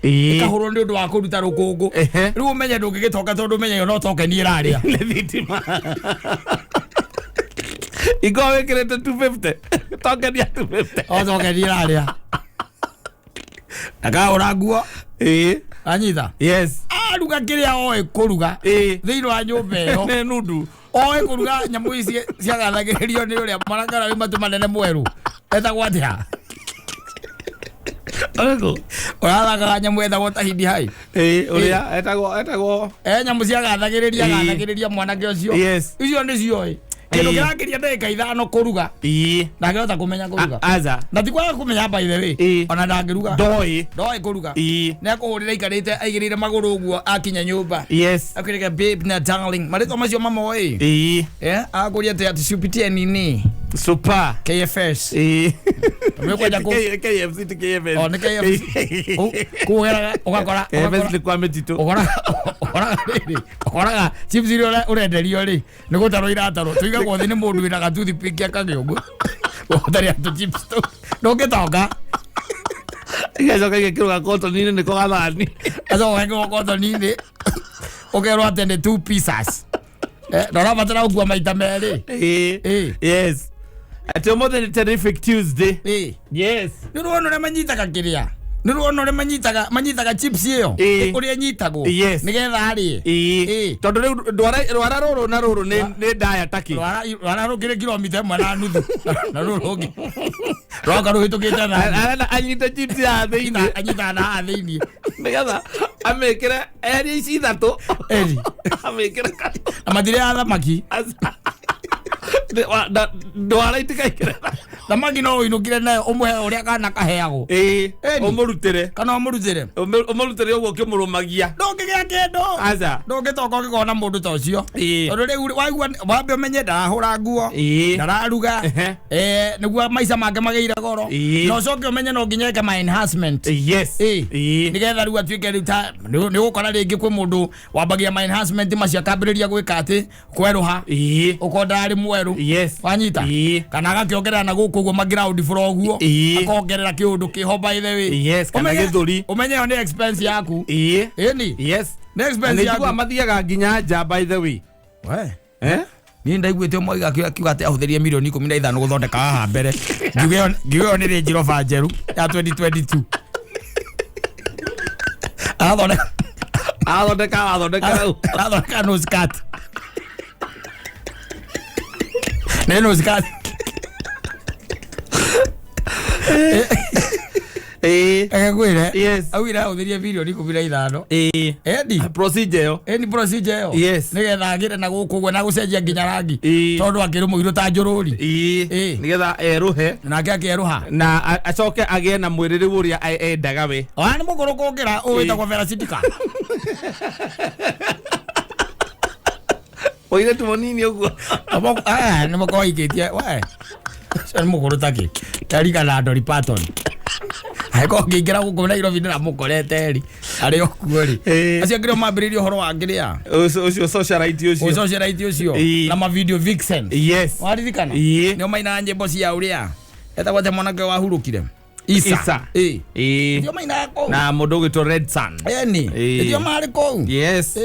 ĩkahũrwo nĩ ũndũ wa kũruta rũkũngũ. Rĩu ũmenye ndũngĩgĩtoka tondũ ũmenye ĩyo no token ĩrarĩa. Nĩ thitima. Ingorwo wĩkĩrĩte 250. Token ya 250. O token ĩrarĩa. Akahũra nguo. Anyita. Yes. Aruga kĩrĩa oĩ kũruga. Thĩinĩ wa nyũmba ĩyo. Nĩ nundu. Oĩ kũruga nyamũ ici ciagathagĩrĩrio nĩ ũrĩa marakara wĩ matũ manene mwerũ. Etagwo atĩa? Ũrĩkũ? Ũrathakaga nyamũ etagwo Tahidi High. Ũrĩa etagwo. Nyamũ ciagathagĩrĩria agathagĩrĩria mwanake ũcio. Yes. Icio nĩcio ĩ. Kĩndũ kĩrakĩria ndagĩka ithano kũruga. Ndangĩhota kũmenya kũruga. Aza. Na ti kwaga kũmenya by the way. Ona ndangĩruga. Ndoĩ kũruga. Nĩ akũhũrĩra aikarĩte aigĩrĩire magũrũ ũguo akinya nyũmba. Yes. Akwĩrĩga babe na darling. Marĩtwa macio mamoĩ. Akũria atĩ atucipitie nini? Super. KFS. KFC ti KFS. Oh, nĩ KFC. Kũgeraga ũgakora KFS nĩ kwa mĩtitũ. Ũkoraga chips iria ũrenderio rĩ nĩ gũtarwo iratarwo. Tũigagwo thĩ nĩ mũndũ wĩna gatoothpick akagĩũgwo. Ũtarĩa tũ chips tũu. Ndũngĩtonga. Igacoka igekĩrwo gakotoni-inĩ nĩko gathani. Gacoka gekĩrwo kotoni-inĩ. Ũkerwo atĩ nĩ 2 pieces. Na ũrabatara gũkua maita merĩ. Yes. Atĩ ũmũthĩ nĩ Terrific Tuesday. Yes. Nĩ ũrona ũrĩa manyitaga kĩrĩa? Nĩ ũrona ũrĩa manyitaga chips ĩyo? Ũrĩa ĩnyitagwo? Yes. Nĩgetha arĩe. Tondũ rĩu rwara rũrũ na rũrũ nĩ ndaya takĩ. Rwara rũkĩrĩ kilomita ĩmwe na nuthu. Na rũrũ rũngĩ. Rwoka rũhĩtũkĩte na. Arenda anyite chips ya thĩinĩ. Anyitaga na haha thĩinĩ. Nĩgetha amĩkĩre eherie ici ithatũ. Amĩkĩre Na matirĩaga thamaki. Ndwara itikaingĩre. Thamaki no ũinũkire nayo ũmũhe ũrĩa kana kaheagwo. Ũmũrutĩre. Kana ũmũrutĩre. Ũmũrutĩre ũguo ũkĩmũrũmagia. Ndũngĩgĩa kĩndũ. Aca. Ndũngĩtoka ũkĩkona mũndũ ta ũcio. Tondũ rĩu waigua wambe ũmenye ndarahũra nguo. Ndararuga. Nĩguo maica make magĩire goro. Na ũcoke ũmenye no nginya eke ma enhancement. Yes. Nĩgetha rĩu atuĩke rĩu ta nĩ ũgũkora rĩngĩ kwĩ mũndũ wambagia ma enhancement macio akambĩrĩria gwĩka atĩ kwerũha. Ũkorwo ndararĩ mwerũ. Yes. Wanyita. Kana agakĩongerera na gũkũ ũguo ma ground floor ũguo. Akongerera kĩũndũ kĩho by the way. Yes, kana gĩthũri. Ũmenye ĩyo nĩ expense yaku. Ĩni. Yes. Nĩ expense yaku. Nĩ mathiaga nginya nja by the way. We. Niĩ ndaiguĩte ũmwe akiuga atĩ ahũthĩrire milioni 15 gũthondeka haha mbere. Ngiuga ĩyo nĩ Range Rover njerũ ya 2022. Arathondeka. Arathondeka rĩu. Arathondeka nose cut. Nĩ nose cut. Agakwĩre. Yes. Augire ahũthĩrie milioni 15. Endi. Procedure ĩyo. Ĩni procedure ĩyo. Yes. Nĩgetha agĩre na gũkũ ũguo na gũcenjia nginya rangi. Tondũ akĩrĩ mũirũ ta njũrũri. Nĩgetha erũhe. Nake akĩerũha. Na acoke agĩe na mwĩrĩ rĩu ũrĩa endaga we. Ona nĩ mũkũrũ kũngĩra ũyũ wĩtagwo Vera Sidika. Mũirĩtu mũnini ũguo. Nĩ mũkorwo aikĩtie. We. Ũcio nĩ mũkũrũ takĩ. Ndarikana Dolly Parton. Angĩkorwo ngĩingĩra gũkũ Nairobi ndĩramũkorete rĩ. Arĩ o kuo rĩ. Acio angĩ nĩo mambĩrĩirie ũhoro wa ngĩrĩa. Ũcio socialite ũcio. Ũcio socialite ũcio. Na ma video vixen. Yes. Waririkana? Nĩo mainaga nyĩmbo cia ũrĩa. Etagwo atĩa mwanake wahurũkire? Isa. Nĩo mainaga kũu. Na mũndũ ũgwĩtwo Red Sun. Ĩni. Nĩo marĩ kũu. Yes.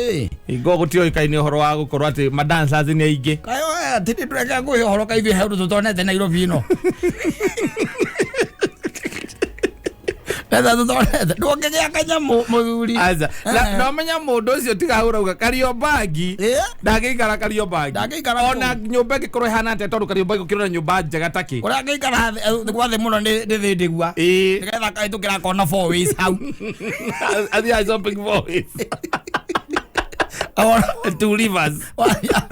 Ingo gũtiũĩkaine ũhoro wa gũkorwo atĩ ma dancers nĩ aingĩ. Kayo atĩ nĩ tũreka ngũhe ũhoro kaĩ ithuĩ he ũndũ tũtonete Nairobi ĩno. Etha tũtonete. Ndũngĩgĩa kanyamũ mũthuri. Aca. Na ũmenya mũndũ ũcio tiga ũrauga Kariobangi. Ndangĩikara Kariobangi. Ndangĩikara kũu. Ona nyũmba ĩngĩkorwo ĩhana atĩa tondũ Kariobangi gũkĩrĩ na nyũmba njega takĩ. Ũrĩa angĩikara gwa thĩ mũno nĩ thĩndĩgua. Nĩgetha akahĩtũkĩra akona four ways hau. Athiaga shopping four ways. Two rivers.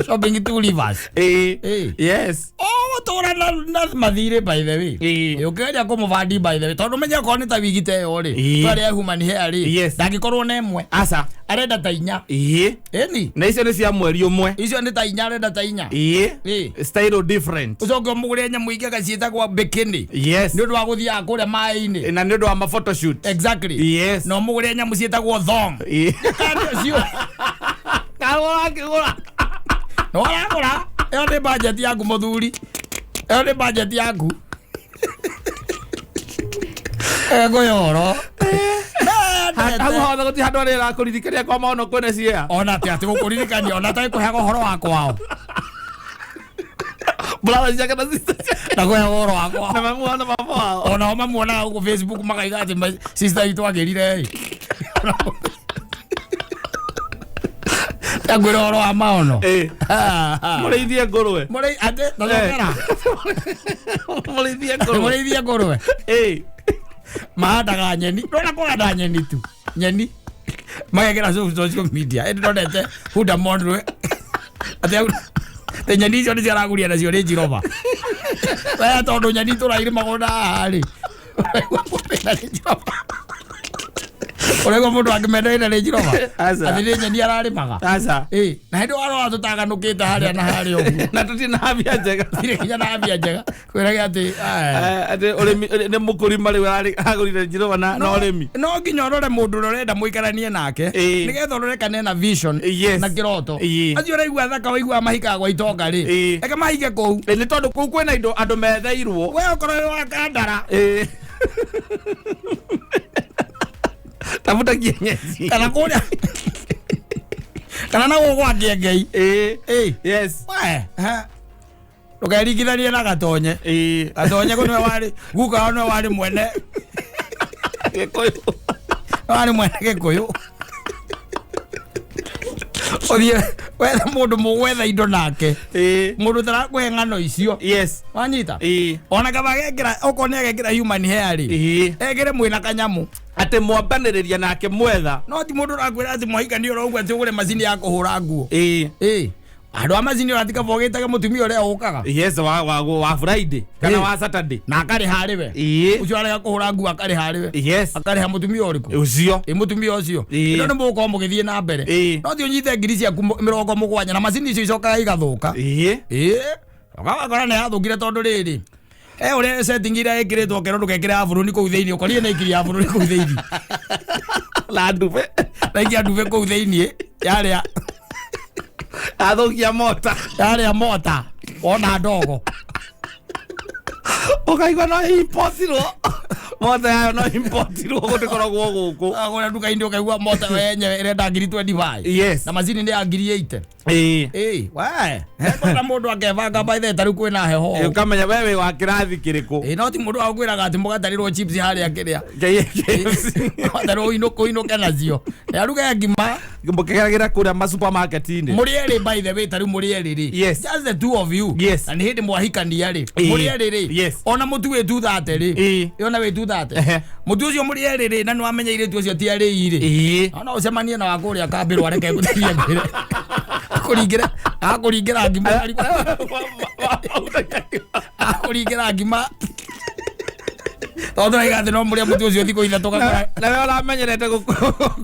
Shopping two rivers. Ĩĩ. Ĩĩ. Yes. Ũgũtũra na mathirĩ, by the way. Ĩĩ. Ũkĩgeria kũmũbandi, by the way, tondũ menye okorwo nĩ ta wigi ta ĩyo rĩ, Ĩĩ. twarĩa human hair rĩ, ndangĩkorwo na ĩmwe, Aca. Arenda ta inya. Ĩĩ. Ĩni. Na icio nĩ cia mweri ũmwe. Icio nĩ ta inya, arenda ta inya. Ĩĩ. Ĩĩ. Style different. Ũcoke ũmũgũre nyamũ ingĩ gaciĩtagwo bikini nĩ ũndũ wa gũthiaga kũrĩa maĩ-inĩ. Na nĩ ũndũ wa ma photoshoot. Exactly. Na ũmũgũre nyamũ ciĩtagwo thong. Kandi ũcio Karwo wakĩgũra. Nĩ waragũra, ĩyo nĩ budget yaku, mũthuri, ĩyo nĩ budget yaku egũyoro. Hau hothe gũtirĩ handũ arĩa ĩrakũririkania kwa maono kwĩna cia. Ona atĩ gũkũririkania, ona atarĩ kũheaga ũhoro wa kwao. Brother ciake na sister ciake. Na kũheaga ũhoro wa kwao. Na mamu wao na baba wao. Ona o mamuonaga gũkũ Facebook makaiga atĩ sister itũ agĩrire ĩ tangwĩra ũhoro wa maono. Ĩĩ. Mũrĩithie ngũrwe. Mũrĩ atĩ tacokera. Mũrĩithie ngũrwe. Mũrĩithie ngũrwe. Ĩĩ. Mahandaga nyeni, ndona kũhanda nyeni tu, nyeni magekĩra social media. Ĩndĩ ndonete Huda Monroe atĩ atĩ nyeni icio nĩ ciaraguria nacio Range Rover. We tondũ nyeni tũrairĩmagwo na haha rĩ, ũraigua mũndũ ena Range Rover, ũraigua mũndũ angĩmenda ĩna Range Rover? Aca. Atĩ nĩ nyeni ararĩmaga. Aca. Ĩ na hĩndĩ warora tũtaganũkĩte harĩa na harĩa ũguo. Na tũtirĩ na mbia njega. Tirĩ nginya na mbia njega kwĩrage atĩ aya. Atĩ ũrĩmi nĩ mũkũrima rĩu agũrire Range Rover na ũrĩmi. No nginya ũrore mũndũ ũrĩa ũrenda mũikaranie nake, nĩgetha ũrore kana ena vision na kĩroto. Acio ũraigua thaka, waigua mahikaga gwa itonga rĩ, reke mahike kũu. Ĩ, nĩ tondũ kũu kwĩna indo andũ metheirwo. We okorwo wĩ wa Kandara, Ĩĩ. Tafuta kienyeji. Kana kũrĩa kana na gũkũ gwa Kĩengei. Ĩĩ. Ĩ. Yes. We ndũkeringithanie na Gatonye. Ĩĩ. Gatonye kũ nĩwe warĩ guka wao, nĩwe warĩ mwene Gĩkũyũ. Warĩ mwene Gĩkũyũ. Ũthiĩ wethe mũndũ mũgwetha indo nake, mũndũ ũtarakũhe ng'ano icio. Wanyita? Ona kaba agekĩra, okorwo nĩ agekĩra human hair rĩ, ekĩre mwĩna kanyamũ. Atĩ mwambanĩrĩria nake mwetha. No ti mũndũ ũrakwĩra atĩ mwahikania ũrauga atĩ ũgũre macini ya kũhũra nguo. Ĩĩ. Ĩ handũ ha macini ũratika bogĩtage mũtumia ũrĩa ũkaga. Yes, wa Friday kana wa Saturday. Na akarĩha arĩ we. Ũcio arega kũhũra nguo akarĩha arĩ we. Akarĩha mũtumia ũrĩkũ? Ũcio. Ĩ mũtumia ũcio. Ĩĩ. Ĩno nĩ mũgũkorwo mũgĩthiĩ na mbere. No ti ũnyite ngiri ciaku 70 na macini icio icokaga igathũka. Ĩĩ ũgakora nĩ yathũkire tondũ rĩrĩ he ũrĩa setting iria ĩkĩrĩtwo kerwo ndũgekĩre abũrũni kũu thĩinĩ, ũkorire nĩ ĩkiri abũrũni kũu thĩinĩ. Na ndube. Na ikia ndube kũu thĩinĩ yarĩa. Athũkia mota. Yarĩa mota wona ndogo. Ũkaigua no importirwo mota yayo, no importirwo gũtikoragwo gũkũ. Agũra nduka-inĩ ũkaigua mota we yenyewe ĩrenda ngiri 25 na macini nĩ ya ngiri 80. Ĩĩ we hekwenda mũndũ akebanga, by the way, ta rĩu kwĩna heho. Ũkamenya we wĩ wa kĩrathi kĩrĩkũ. Ĩĩ, no ti mũndũ wa gũkwĩraga atĩ mũgatarĩrwo chips harĩa kĩrĩa KFC. gatarĩrwo ũinũke nacio nĩ aruge ngima. Mũkĩgeragĩra kũrĩa ma supermarket-inĩ. Mũrĩ erĩ, by the way, ta rĩu mũrĩ erĩ rĩ, just the two of you, na nĩ hĩndĩ mwahikania rĩ, mũrĩ erĩ rĩ, ona mũtu wĩ 230 rĩ, ona wĩ 230, mũtu ũcio mũrĩ erĩ rĩ, na nĩ wamenya airĩtu ũcio ti arĩi rĩ, ona ũcemanie na wa kũrĩa kambĩrwo areke ngũteithie ngwĩre akũringĩre akũringĩra ngima, akũringĩra ngima tondũ tũraiga atĩ no mũrĩa mũtu ũcio thikũ 3 gakora. Na we ũramenyerete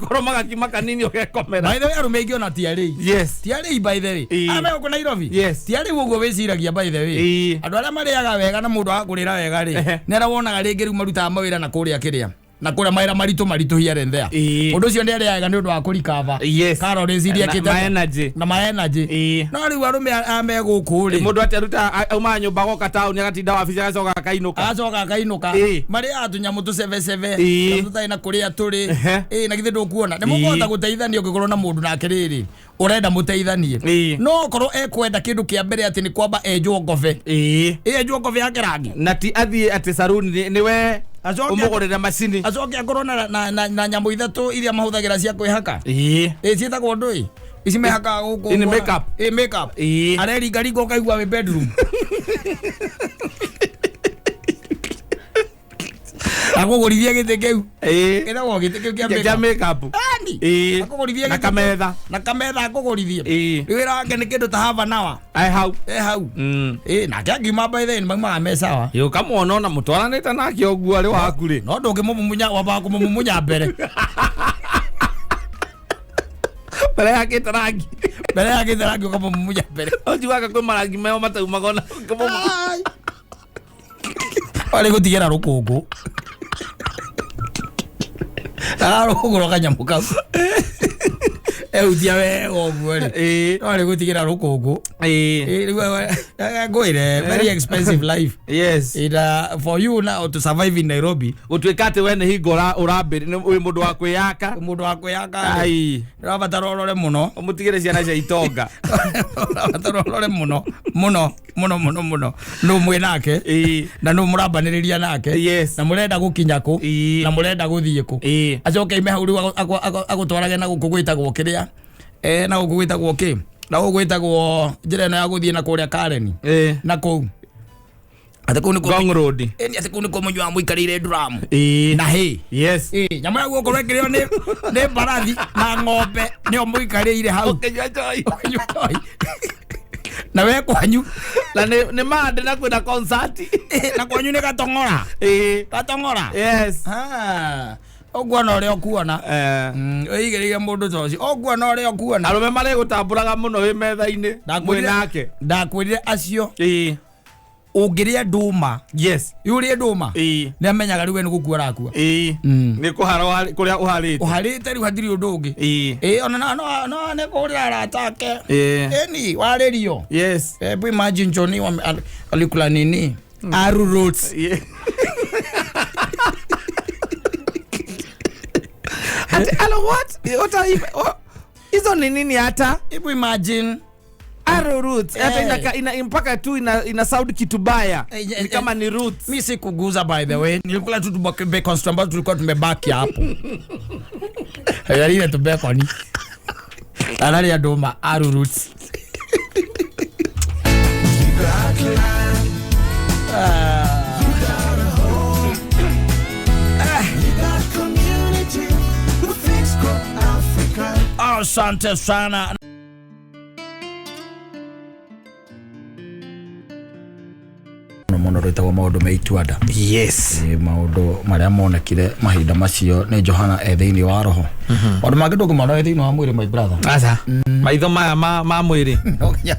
kũrũma gakima kanini ũgekomera. By the way, arũme aingĩ ona ti arĩi. Ti arĩi, by the way. Arĩa me gũkũ Nairobi ti arĩi ũguo wĩciragia, by the way. Andũ arĩa marĩaga wega na mũndũ agakũrĩra wega rĩ, nĩ arĩa wonaga rĩngĩ rĩu marutaga mawĩra na kũrĩa kĩrĩa na kũrĩa mawĩra maritũ maritũ here and there. Ũndũ ũcio nĩ arĩaga nĩ ũndũ wa kũrikava calories iria Na- akĩte ma energy. Na ma energy. No rĩu arũme a me gũkũ rĩ, Mũndũ atĩ aruta auma nyũmba goka taũni agatinda wabici agacoka akainũka. Agacoka akainũka. Marĩaga tũnyamũ tũcebecebe tũtarĩ na kũrĩa tũrĩ. Ĩĩ, na githĩ ndũkuona nĩ mũkũhota gũteithania ũngĩkorwo na mũndũ nake rĩrĩ ũrenda mũteithanie? No okorwo ekwenda kĩndũ kĩa mbere atĩ nĩ kwamba enjwo ngobe. Ĩ enjwo ngobe yake rangi. Na ti athiĩ atĩ saruni nĩ we ũmũgũrĩre macini. Acoke akorwo na nyamũ ithatũ iria mahũthagĩra cia kwĩhaka. Ĩ ciĩtagwo ndũĩ ici mehakaga gũkũ? Ĩ, nĩ makeup. Ĩ makeup. Areringaringa ũkaigua wĩ bedroom. Akũgũrithie gĩtĩ kĩu. Ĩĩ. Gĩtagwo gĩtĩ kĩu kĩa Kĩa makeup. makeup. Ani. Ĩĩ. Akũgũrithie Na gĩtĩ kĩu. kametha. Na kametha akũgũrithie. Ĩĩ. Rĩu wĩra wake nĩ kĩndũ ta half an hour. Ai hau. E hau. Mm. Ĩĩ, nake angiuma by then maumaga me sawa. Ĩ ũkamwona ona mũtwaranĩte nake ũguo arĩ waku rĩ. No ndũngĩmũmumunya wambaga kũmũmumunya mbere. Mbere yakĩte rangi. Mbere ya gĩtĩ rangi ũkamũmumunya mbere. Ũnjiguaga kwĩ marangi meo mataumaga ona ũkĩmũmumunya. Ai. Warĩ gũtigĩra rũkũngũ. Ararũgũra kanyamũ kau. Ehutia wega ũguo rĩ. Ĩĩ. Warĩ gũtigĩra rũkũngũ. Ĩĩ. Ĩĩ, rĩu ngwĩre very expensive life. Yes. It, for you now to survive in Nairobi, Gũtuĩka atĩ we nĩ hingo ũrambĩrĩ wĩ mũndũ wa kwĩyaka. mũndũ wa kwĩyaka rĩ, Ai. ũrabatara ũrore mũno. Ũmũtigĩre ciana cia itonga. Ũrabatara ũrore mũno mũno mũno mũno mũno nũ mwĩ nake Ĩĩ. na nũ mũrambanĩrĩria nake Yes. na mũrenda gũkinya kũ Ĩĩ. na mũrenda gũthiĩ kũ Ĩĩ. acoke ime hau rĩu agũtwarage na gũkũ gwĩtagwo kĩrĩa na gũkũ gwĩtagwo kĩ na gũkũ gwĩtagwo njĩra ĩno ya gũthiĩ na kũrĩa Karen Ĩĩ. na kũu atĩ kũu nĩkuo Ngong Road. ĩni atĩ kũu nĩkuo mũnyuaga mũikarĩire nduramu Ĩĩ. na hĩ Yes. Ĩĩ, nyamũ ya guokorwo ĩkĩrĩo nĩ mbarathi na ng'ombe nĩyo mũikarĩire hau Ũkĩnyua njohi. Ũkĩnyua njohi. Na we kwanyu Na nĩ mande na kwĩna concert. Ĩĩ, na kwanyu nĩ gatong'ora Ĩĩ. gatong'ora Yes. Ah, ũguona ũrĩa ũkuona. Eh. Ũigĩrĩire mũndũ ta ũcio ũguona ũrĩa ũkuona. Arũme marĩgũtambũraga mũno wĩ metha-inĩ mwĩ nake. Ndakwĩrire acio Ĩĩ. ũngĩrĩa ndũma. Yes. Ũrĩe ndũma Ĩĩ. nĩ amenyaga rĩu we nĩ gũkua arakua. Ĩĩ. Mm. Nĩ kũhara kũrĩa ũharĩte. Ũharĩte rĩu hatirĩ ũndũ ũngĩ. Ĩĩ. Ĩĩ, ona no no nĩ kũhũrĩra arata ake. Ĩĩ. Ĩni warĩrio. Yes. Hebu imagine Johnny alikula nini? Aru roots. Yeah. Ati, alo what? What are you? Oh, hizo ni nini hata? Hebu imagine Arrow roots. Hata Eh. ina mpaka tu ina sound kitu baya. Eh, Ni kama ni roots. Mi sikuguza by the way. Nilikula tu bacon ambazo tulikuwa tumebaki hapo. Yalile tu bacon. Analia ndũma aru roots. Asante sana. Mũno rwĩtagwo maũndũ me ituanda. Yes. Ĩ, maũndũ marĩa monekire mahinda macio nĩ Johana e thĩinĩ wa roho. Maũndũ mangĩ ndũngĩmona wĩ thĩinĩ wa mwĩrĩ my brother. Aca. Maitho maya ma mwĩrĩ. No nginya-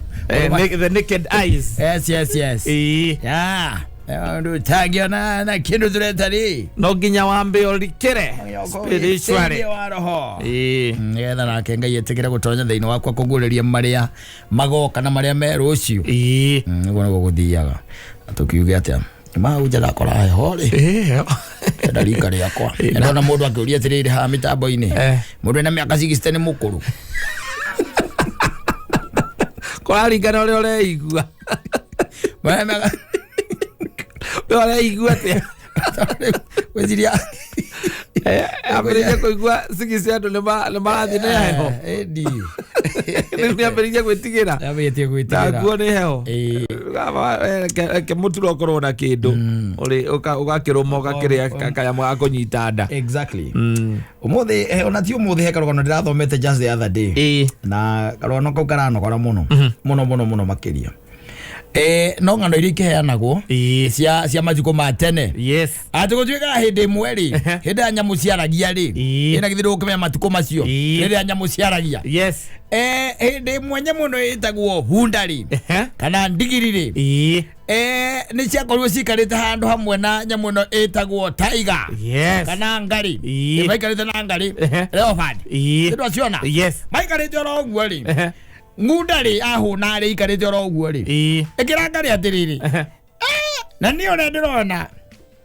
The naked eyes. Yes, yes, yes. Ĩĩ. Yeah. Maũndũ ũtangĩona na kĩndũ tũreta rĩ. No nginya wambe ũrikĩre spiritually. Thĩinĩ wa roho. Ĩĩ. Nĩgetha nake Ngai etĩkĩre gũtonya thĩinĩ wakwa kũguũrĩria marĩa magoka na marĩa me rũciũ. Ĩĩ. Nĩguo nĩguo gũthiaga. Na tũkiuge atĩa mahunja ndakora heho rĩ. Ĩĩ. Enda rika rĩakwa. Ndona mũndũ akĩũria atĩrĩrĩ haha mĩtambo-inĩ. Eh. Mũndũ ena mĩaka 60 nĩ mũkũrũ. Kũraringana ũrĩa ũreigua. Mena mĩaka Ũrĩa ũreigua atĩa? gwĩciria Ambĩrĩirie kũigua cigi cia andũ nĩ marathiĩ nĩ heho. Ĩndi. Rĩu nĩambĩrĩirie gwĩtigĩra. Ambĩtie gwĩtigĩra. Naguo nĩ heho. Ĩĩ. Reke mũturo ũkorwo na kĩndũ ũgakĩrũma ũgakĩrĩa kanyamũ ga kũnyita nda. Exactly. Ũmũthĩ ona ti ũmũthĩ he karũgano ndĩrathomete just the other day. Ĩĩ. Na karũgano kau karanogora mũno. Mũno mũno mũno makĩria. No ng'ano iria ikĩheanagwo Ĩĩ. cia matukũ ma tene. Yes. Atĩ gũtuĩkaga hĩndĩ ĩmwe rĩ, hĩndĩ ya nyamũ ciaragia rĩ, Ĩĩ. ĩna githĩ ndũgũkĩmenya matukũ macio, Ĩĩ. rĩrĩa nyamũ ciaragia. Yes. Hĩndĩ ĩmwe nyamũ ĩno ĩtagwo hunda rĩ, kana ndigiri rĩ, Ĩĩ. nĩ ciakorirwo cikarĩte handũ hamwe na nyamũ ĩno ĩtagwo tiger. Yes. Kana ngari. Ĩĩ. Maikarĩte na ngari. Ehe. Leopard. Ĩĩ. Nĩndwaciona? Yes. Maikarĩte oro ũguo rĩ. Ehe. Ngunda rĩ ahũna rĩ ikarĩte oro ũguo rĩ. Ĩĩ. Ĩkĩra ngari atĩrĩrĩ. Ehe. Na niĩ ũrĩa ndĩrona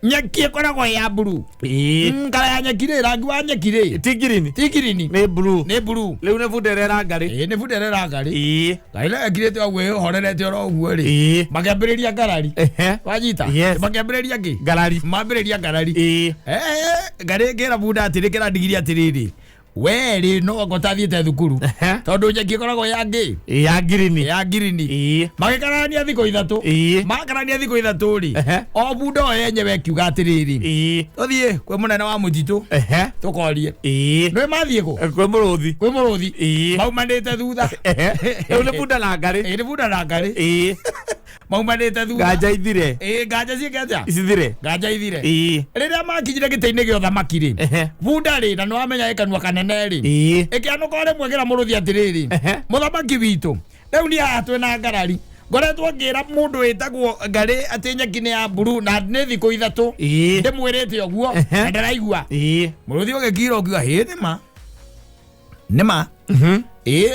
nyeki ĩkoragwo ya mburu. Ĩĩ. Kara ya nyeki rĩ, rangi wa nyeki rĩ. Ti ngirini. Ti ngirini. Nĩ blue. Nĩ mburu. Rĩu nĩ bunda ĩrera ngarĩ. Ĩĩ nĩ bunda ĩrera ngari. Ĩĩ. Ngarĩ nayo ĩkirĩte ũguo ĩhorerete oro ũguo rĩ. Ĩĩ. Makĩambĩrĩria ngarari. Ehe. Wanyita? Yes. Makĩambĩrĩria kĩ? Ngarari. Mambĩrĩria ngarari. Ĩĩ. Ngarĩ ĩkĩra bunda atĩrĩ, ĩkĩra ndigiri atĩrĩrĩ. We rĩ no anga ũtathiĩte thukuru. Tondũ nyeki ĩkoragwo ya ngĩ? Ya ngirini. Ya ngirini. Magĩkararania thikũ 3. Makararania thikũ 3 rĩ, o bunda o yenyewe ĩkiuga atĩrĩrĩ, tũthiĩ kwĩ mũnene wa mũtitũ tũkorie. Nĩ mathiĩ kũ? Kwĩ mũrũthi. Kwĩ mũrũthi. Maumanĩte thutha. Rĩu nĩ bunda na ngarĩ. Ĩĩ, nĩ bunda na ngarĩ. Maumanĩte thutha. Nganja ithire. Ĩĩ, nganja ciĩke atĩa? Icithire. Nganja ithire. Rĩrĩa makinyire gĩtĩ-inĩ gĩa ũthamaki rĩ, bunda rĩ, na nĩ wamenya ĩ kanua kanene rĩ, ĩkĩanũka o rĩmwe ĩkĩra mũrũthi atĩrĩrĩ, mũthamaki witũ, rĩu niĩ haha twĩna ngarari, ngoretwo ngĩra mũndũ wĩtagwo ngarĩ atĩ nyeki nĩ ya mburu na nĩ thikũ 3. Ndĩmwĩrĩte ũguo, na ndaraigua. Mũrũthi ũgĩkira ũkiuga, hĩ, nĩma. Nĩma. Ĩĩ,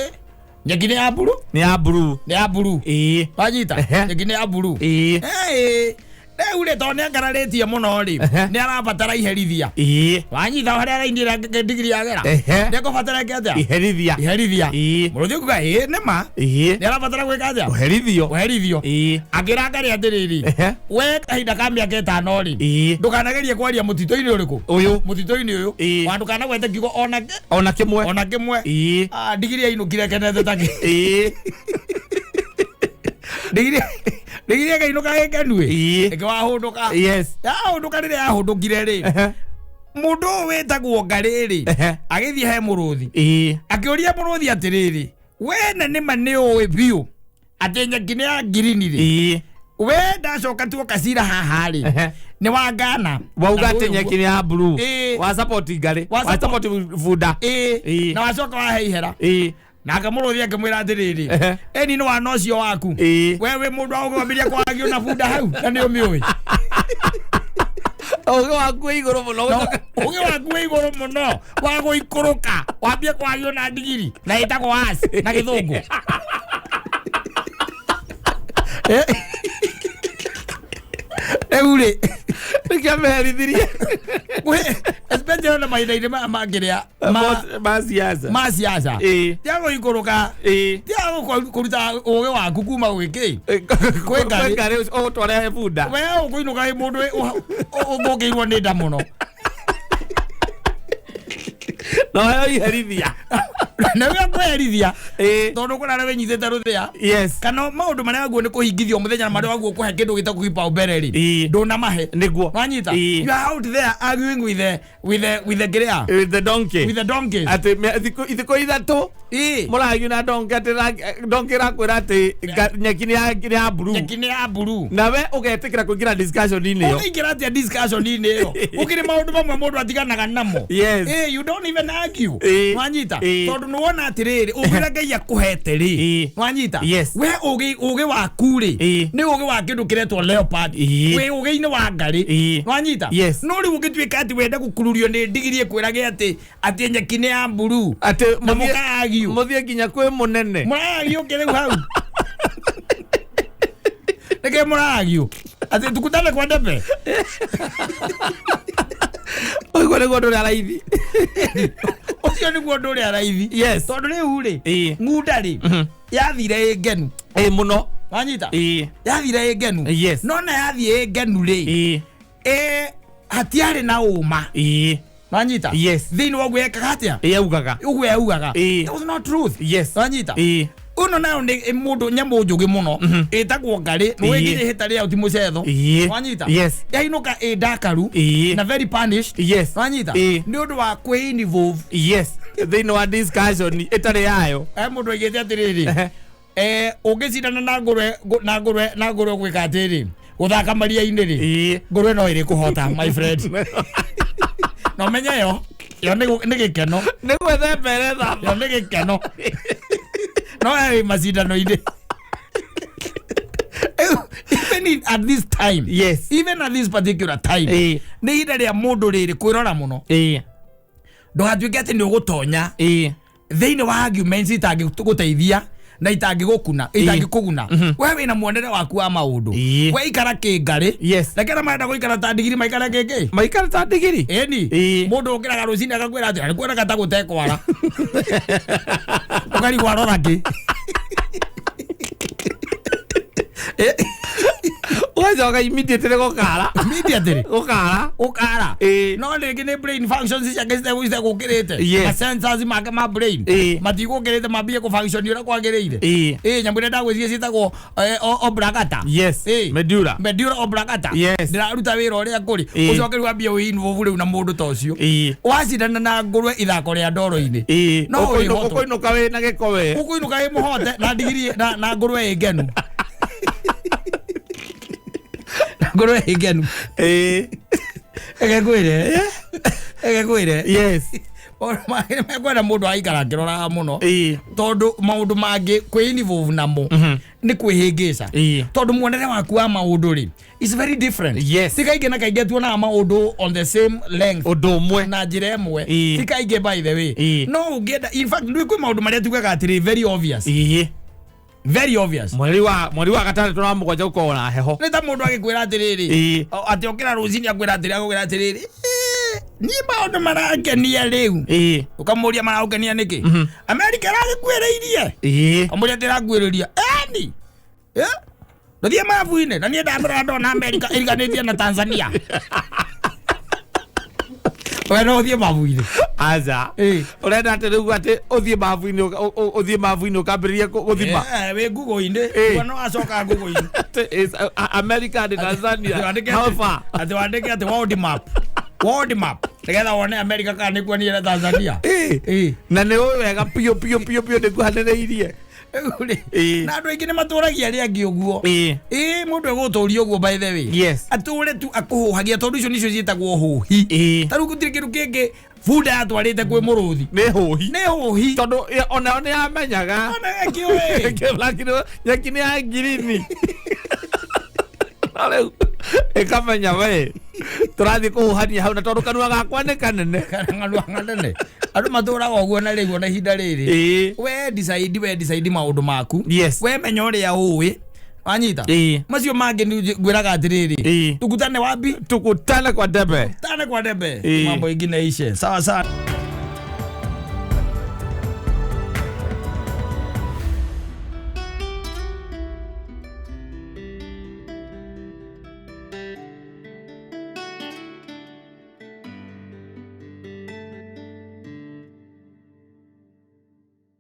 nyeki nĩ ya mburu. Nĩ ya mburu. Nĩ ya mburu. Wanyita? Nyeki nĩ ya mburu. Ĩĩ. Rĩu rĩ, tondũ nĩ angararĩtie mũno rĩ, nĩ arabatara iherithia. Wanyita harĩa arainĩra ndigiri yagera? Nĩ ekũbatara ĩke atĩa? Iherithia. Iherithia. Mũrũthi ũkiuga, ĩĩ, nĩma. Nĩ arabatara gwĩka atĩa? Kũherithio. Kũherithio. Akĩra ngarĩ atĩrĩrĩ, we kahinda ka mĩaka 5 rĩ, ndũkanagerie kwaria mũtitũ-inĩ ũrĩkũ? Ũyũ. Mũtitũ-inĩ ũyũ. Wa ndũkanagwete kiugo ona Ona kĩmwe. Ona kĩmwe. Ndigiri yainũkire kenete ta kĩ. Ndigiri ĩkainũka ĩkenu ĩ. Ĩkĩwahũndũka. Yahũndũka rĩrĩa yahũndũkire rĩ, mũndũ ũyũ wĩtagwo ngarĩ rĩ, agĩthiĩ he mũrũthi. Akĩũria mũrũthi atĩrĩrĩ, we na nĩma nĩ ũĩ biũ atĩ nyeki nĩ ya ngirini rĩ? We ndacoka tuoka cira haha rĩ, nĩ wa Ghana. Wauga Na atĩ ũyũ nyeki nĩ ya blue. Wa support ngarĩ. Wa support bunda. Na wacoka wahe ihera. Nake mũrũthi akĩmwĩra atĩrĩrĩ, ĩni nĩ wana ũcio waku. We wĩ mũndũ wa gũkwambĩrĩria kwagio na bunda hau, na nĩ ũmĩũĩ. Ũgĩ waku wĩ igũrũ mũno. No, ũgĩ waku wĩ igũrũ mũno wa gũikũrũka wambie kwagio na ndigiri na ĩtagwo as na gĩthũngũ. Rĩu rĩ, Nĩkĩo meherithirie. Especially na mahinda-inĩ maya mangĩrĩa Ma siasa. Ma siasa. Tiga gũikũrũka. Tiga kũruta ũgĩ waku kuma gwĩ kĩ? Kwĩ ngarĩ. Kwĩ ngarĩ ũtware he bunda. We ũkũinũka wĩ mũndũ ũthũkĩirwo nĩ nda mũno. No heo iherithia. Na we ũkũherithia. Tondũ kũrĩ arĩa wĩnyitĩte rũthĩa. Kana maũndũ marĩa waguo nĩ kũhingithio mũthenya na marĩa waguo kũhe kĩndũ gĩtagwo kipaumbele rĩ. Ndũnamahe. Nĩguo. Wanyita? You are out there arguing with the kĩrĩa? With the donkey. With the donkeys. Atĩ thikũ 3. Mũragio na donkey atĩ donkey ĩrakwĩra atĩ nyeki nĩ ya blue. Nyeki nĩ ya blue. Na we ũgetĩkĩra kũingĩra discussion-inĩ ĩyo. Ũngĩingĩra atĩa discussion-inĩ ĩyo? Gũkĩrĩ maũndũ mamwe mũndũ atiganaga namo. You don't even argue. Wanyita? Tondũ nĩ wona atĩrĩrĩ, ũngĩra Ngai akũhete rĩ. Wanyita? We ũgĩ waku rĩ, nĩ ũgĩ wa kĩndũ kĩretwo leopard. Wĩ ũgĩ-inĩ wa ngarĩ. Wanyita? No rĩu ũngĩtuĩka atĩ wende gũkururio nĩ ndigiri ĩkwĩrage atĩ nyeki nĩ ya mburu. Atĩ Na mũkaagio. mũthiĩ nginya kwĩ mũnene. Mũraagio kĩ rĩu hau? Nĩkĩ mũraagio? Atĩ tukutane kwa ndebe? Ũguo nĩguo ũndũ ũrĩa raithi. Ũcio nĩguo ũndũ ũrĩa raithi. Tondũ rĩu rĩ, ng'unda rĩ, yathire ĩ ngenu. Mũno. Wanyita? Yathire ĩ ngenu. No na yathiĩ ĩ ngenu rĩ, hatiarĩ na ũma. Wanyita? Thĩinĩ wa ũguo ekaga atĩa? Yaugaga. Ũguo yaugaga. That was not truth. Wanyita? Ũno nayo nĩ mũndũ nyamũ njũgĩ mũno. Ĩtagwo ngarĩ. Nĩ wĩgirie hĩta rĩao ti mũcetho. Wanyita? Yainũka ĩ ndakaru. Na very punished. Wanyita? Nĩ ũndũ wa kwĩ-involve. Thĩinĩ wa discussion ĩtarĩ yayo. Mũndũ aigĩte atĩrĩrĩ. Ũngĩcindana na ngũrwe, na ngũrwe, na ngũrwe gwĩka atĩrĩ. Gũthaka maria-inĩ rĩ. Ngũrwe no ĩrĩ kũhota, my friend. No menye yo. Yo nĩ gĩkeno. Nĩ gwĩthemba ĩrethamba. Yo nĩ gĩkeno. No ĩ macindano-inĩ. Even at this time. Even at this particular time. Nĩ ihinda rĩa mũndũ rĩrĩ kwĩrora mũno. Ndũgatuĩke atĩ nĩ ũgũtonya. Thĩinĩ wa arguments itangĩgũteithia na itangĩgũkuna, itangĩkũguna. We wĩna muonere waku wa maũndũ. We ikara kĩngarĩ. Reke arĩa marenda gũikara ta ndigiri maikare kĩngĩ. Maikara ta ndigiri? Ĩni. Mũndũ ũkĩraga rũcinĩ agakwĩra atĩ, Nĩkuonaga ta gũtekwara. Ũkarigwo arora kĩ. Ũgacoka Ũgĩcoka immediately gũkara. Immediately. Gũkara. Ũkara. Ĩĩ. No rĩngĩ nĩ brain functions ciake citegũkĩrĩte. Yes. Ma sensors make ma brain. Ĩĩ. Matigũkĩrĩte mambie kũ-function ũrĩa kwagĩrĩire. Ĩĩ. Ĩĩ, nyamũ ĩrĩa ndagwĩciria ciĩtagwo oblongata. Yes. Ĩĩ. Medulla. Medulla oblongata. Yes. Ndĩraruta wĩra ũrĩa kũrĩ. Ĩĩ. Ũcoke rĩu wambie wĩ-involve rĩu na mũndũ ta ũcio. Ĩĩ. Wacindana na ngũrwe ithako rĩa ndoro-inĩ. Ĩĩ. No ũrĩhotwo. Ũkũinũka wĩ na gĩko we. Ũkũinũka wĩ mũhote na ndigiri na ngũrwe ĩ ngenu. Na ngũrwe ĩ ngenu. Ĩĩ. Reke ngwĩre. Reke ngwĩre. Yes. Maũndũ mekwenda mũndũ aikara akĩroraga mũno. Ĩĩ. Tondũ maũndũ mangĩ kwĩ-involve namo nĩ kwĩhĩngĩca. Ĩĩ. Tondũ muonere waku wa maũndũ rĩ is very different. Yes. Ti kaingĩ na kaingĩ tuonaga maũndũ on the same length. Ũndũ ũmwe. Na njĩra ĩmwe. Ĩĩ. Ti kaingĩ by the way. Ĩĩ. No ũngĩenda, in fact nĩ kwĩ maũndũ marĩa tugaga atĩrĩ very obvious. Ĩĩ. Very obvious. Mweri wa gatandatũ na mũgwanja gũkoragwo na heho. Nĩ ta mũndũ agĩkwĩra atĩrĩrĩ. Ĩĩ. Atĩ okĩra rũcinĩ akwĩra atĩrĩ agũkwĩra atĩrĩrĩ. Niĩ maũndũ marangenia rĩu. Ĩĩ. Ũkamũria maragũkenia nĩkĩ? Amerika ĩragĩkuĩrĩirie. Ĩĩ. Kamũria atĩ ĩrakuĩrĩria. Eni. Ndũthiĩ mabu-inĩ na niĩ ndamĩrora ndona Amerika ĩriganĩtie na Tanzania. We no ũthiĩ mabu-inĩ. Aca. Ĩĩ. Ũrenda atĩ rĩu atĩ ũthiĩ mabu-inĩ ũthiĩ mabu-inĩ ũkambĩrĩrie gũthima. Wĩ Google-inĩ. Ĩĩ. Kuo no acoka Google-inĩ. Atĩ is America and Tanzania. Atĩ How far? Atĩ wandĩke atĩ world map. World map. Nĩgetha wone America kana nĩkuonire na Tanzania. Ĩĩ. Ĩĩ. Na nĩ ũĩ wega biũ biũ biũ biũ nĩkuhanĩrĩirie. Rĩu rĩ, Ĩĩ. na andũ aingĩ nĩ matũragia arĩa angĩ ũguo. Ĩĩ. Ĩĩ, mũndũ egũtũria ũguo by the way. Yes. Atũre tu akũhũhagia tondũ icio nicio ciĩtagwo hũhi. Ĩĩ. Ta rĩu gũtirĩ kĩndũ kĩngĩ bunda yatwarĩte kwĩ mũrũthi. Nĩ hũhi. Nĩ hũhi. Tondũ onayo nĩ yamenyaga. Ona ĩkĩũĩ. Lakini nyeki nĩ ya ngirini. Na rĩu ĩkamenya we tũrathiĩ kũhuhania hau na tondũ kanua gakwa nĩ kanene. Kanua kanene. Andũ matũraga ũguo na rĩu ona ihinda rĩrĩ. Ĩĩ. We decide, we decide maũndũ maku. Yes. We menya ũrĩa ũĩ. Wanyita? Ĩĩ. Macio mangĩ nĩ ngwĩraga atĩrĩrĩ. Ĩĩ. Tukutane wapi? Tukutane kwa debe. Tane kwa debe. Ĩĩ. Mambo ingine ishe. Sawa sawa.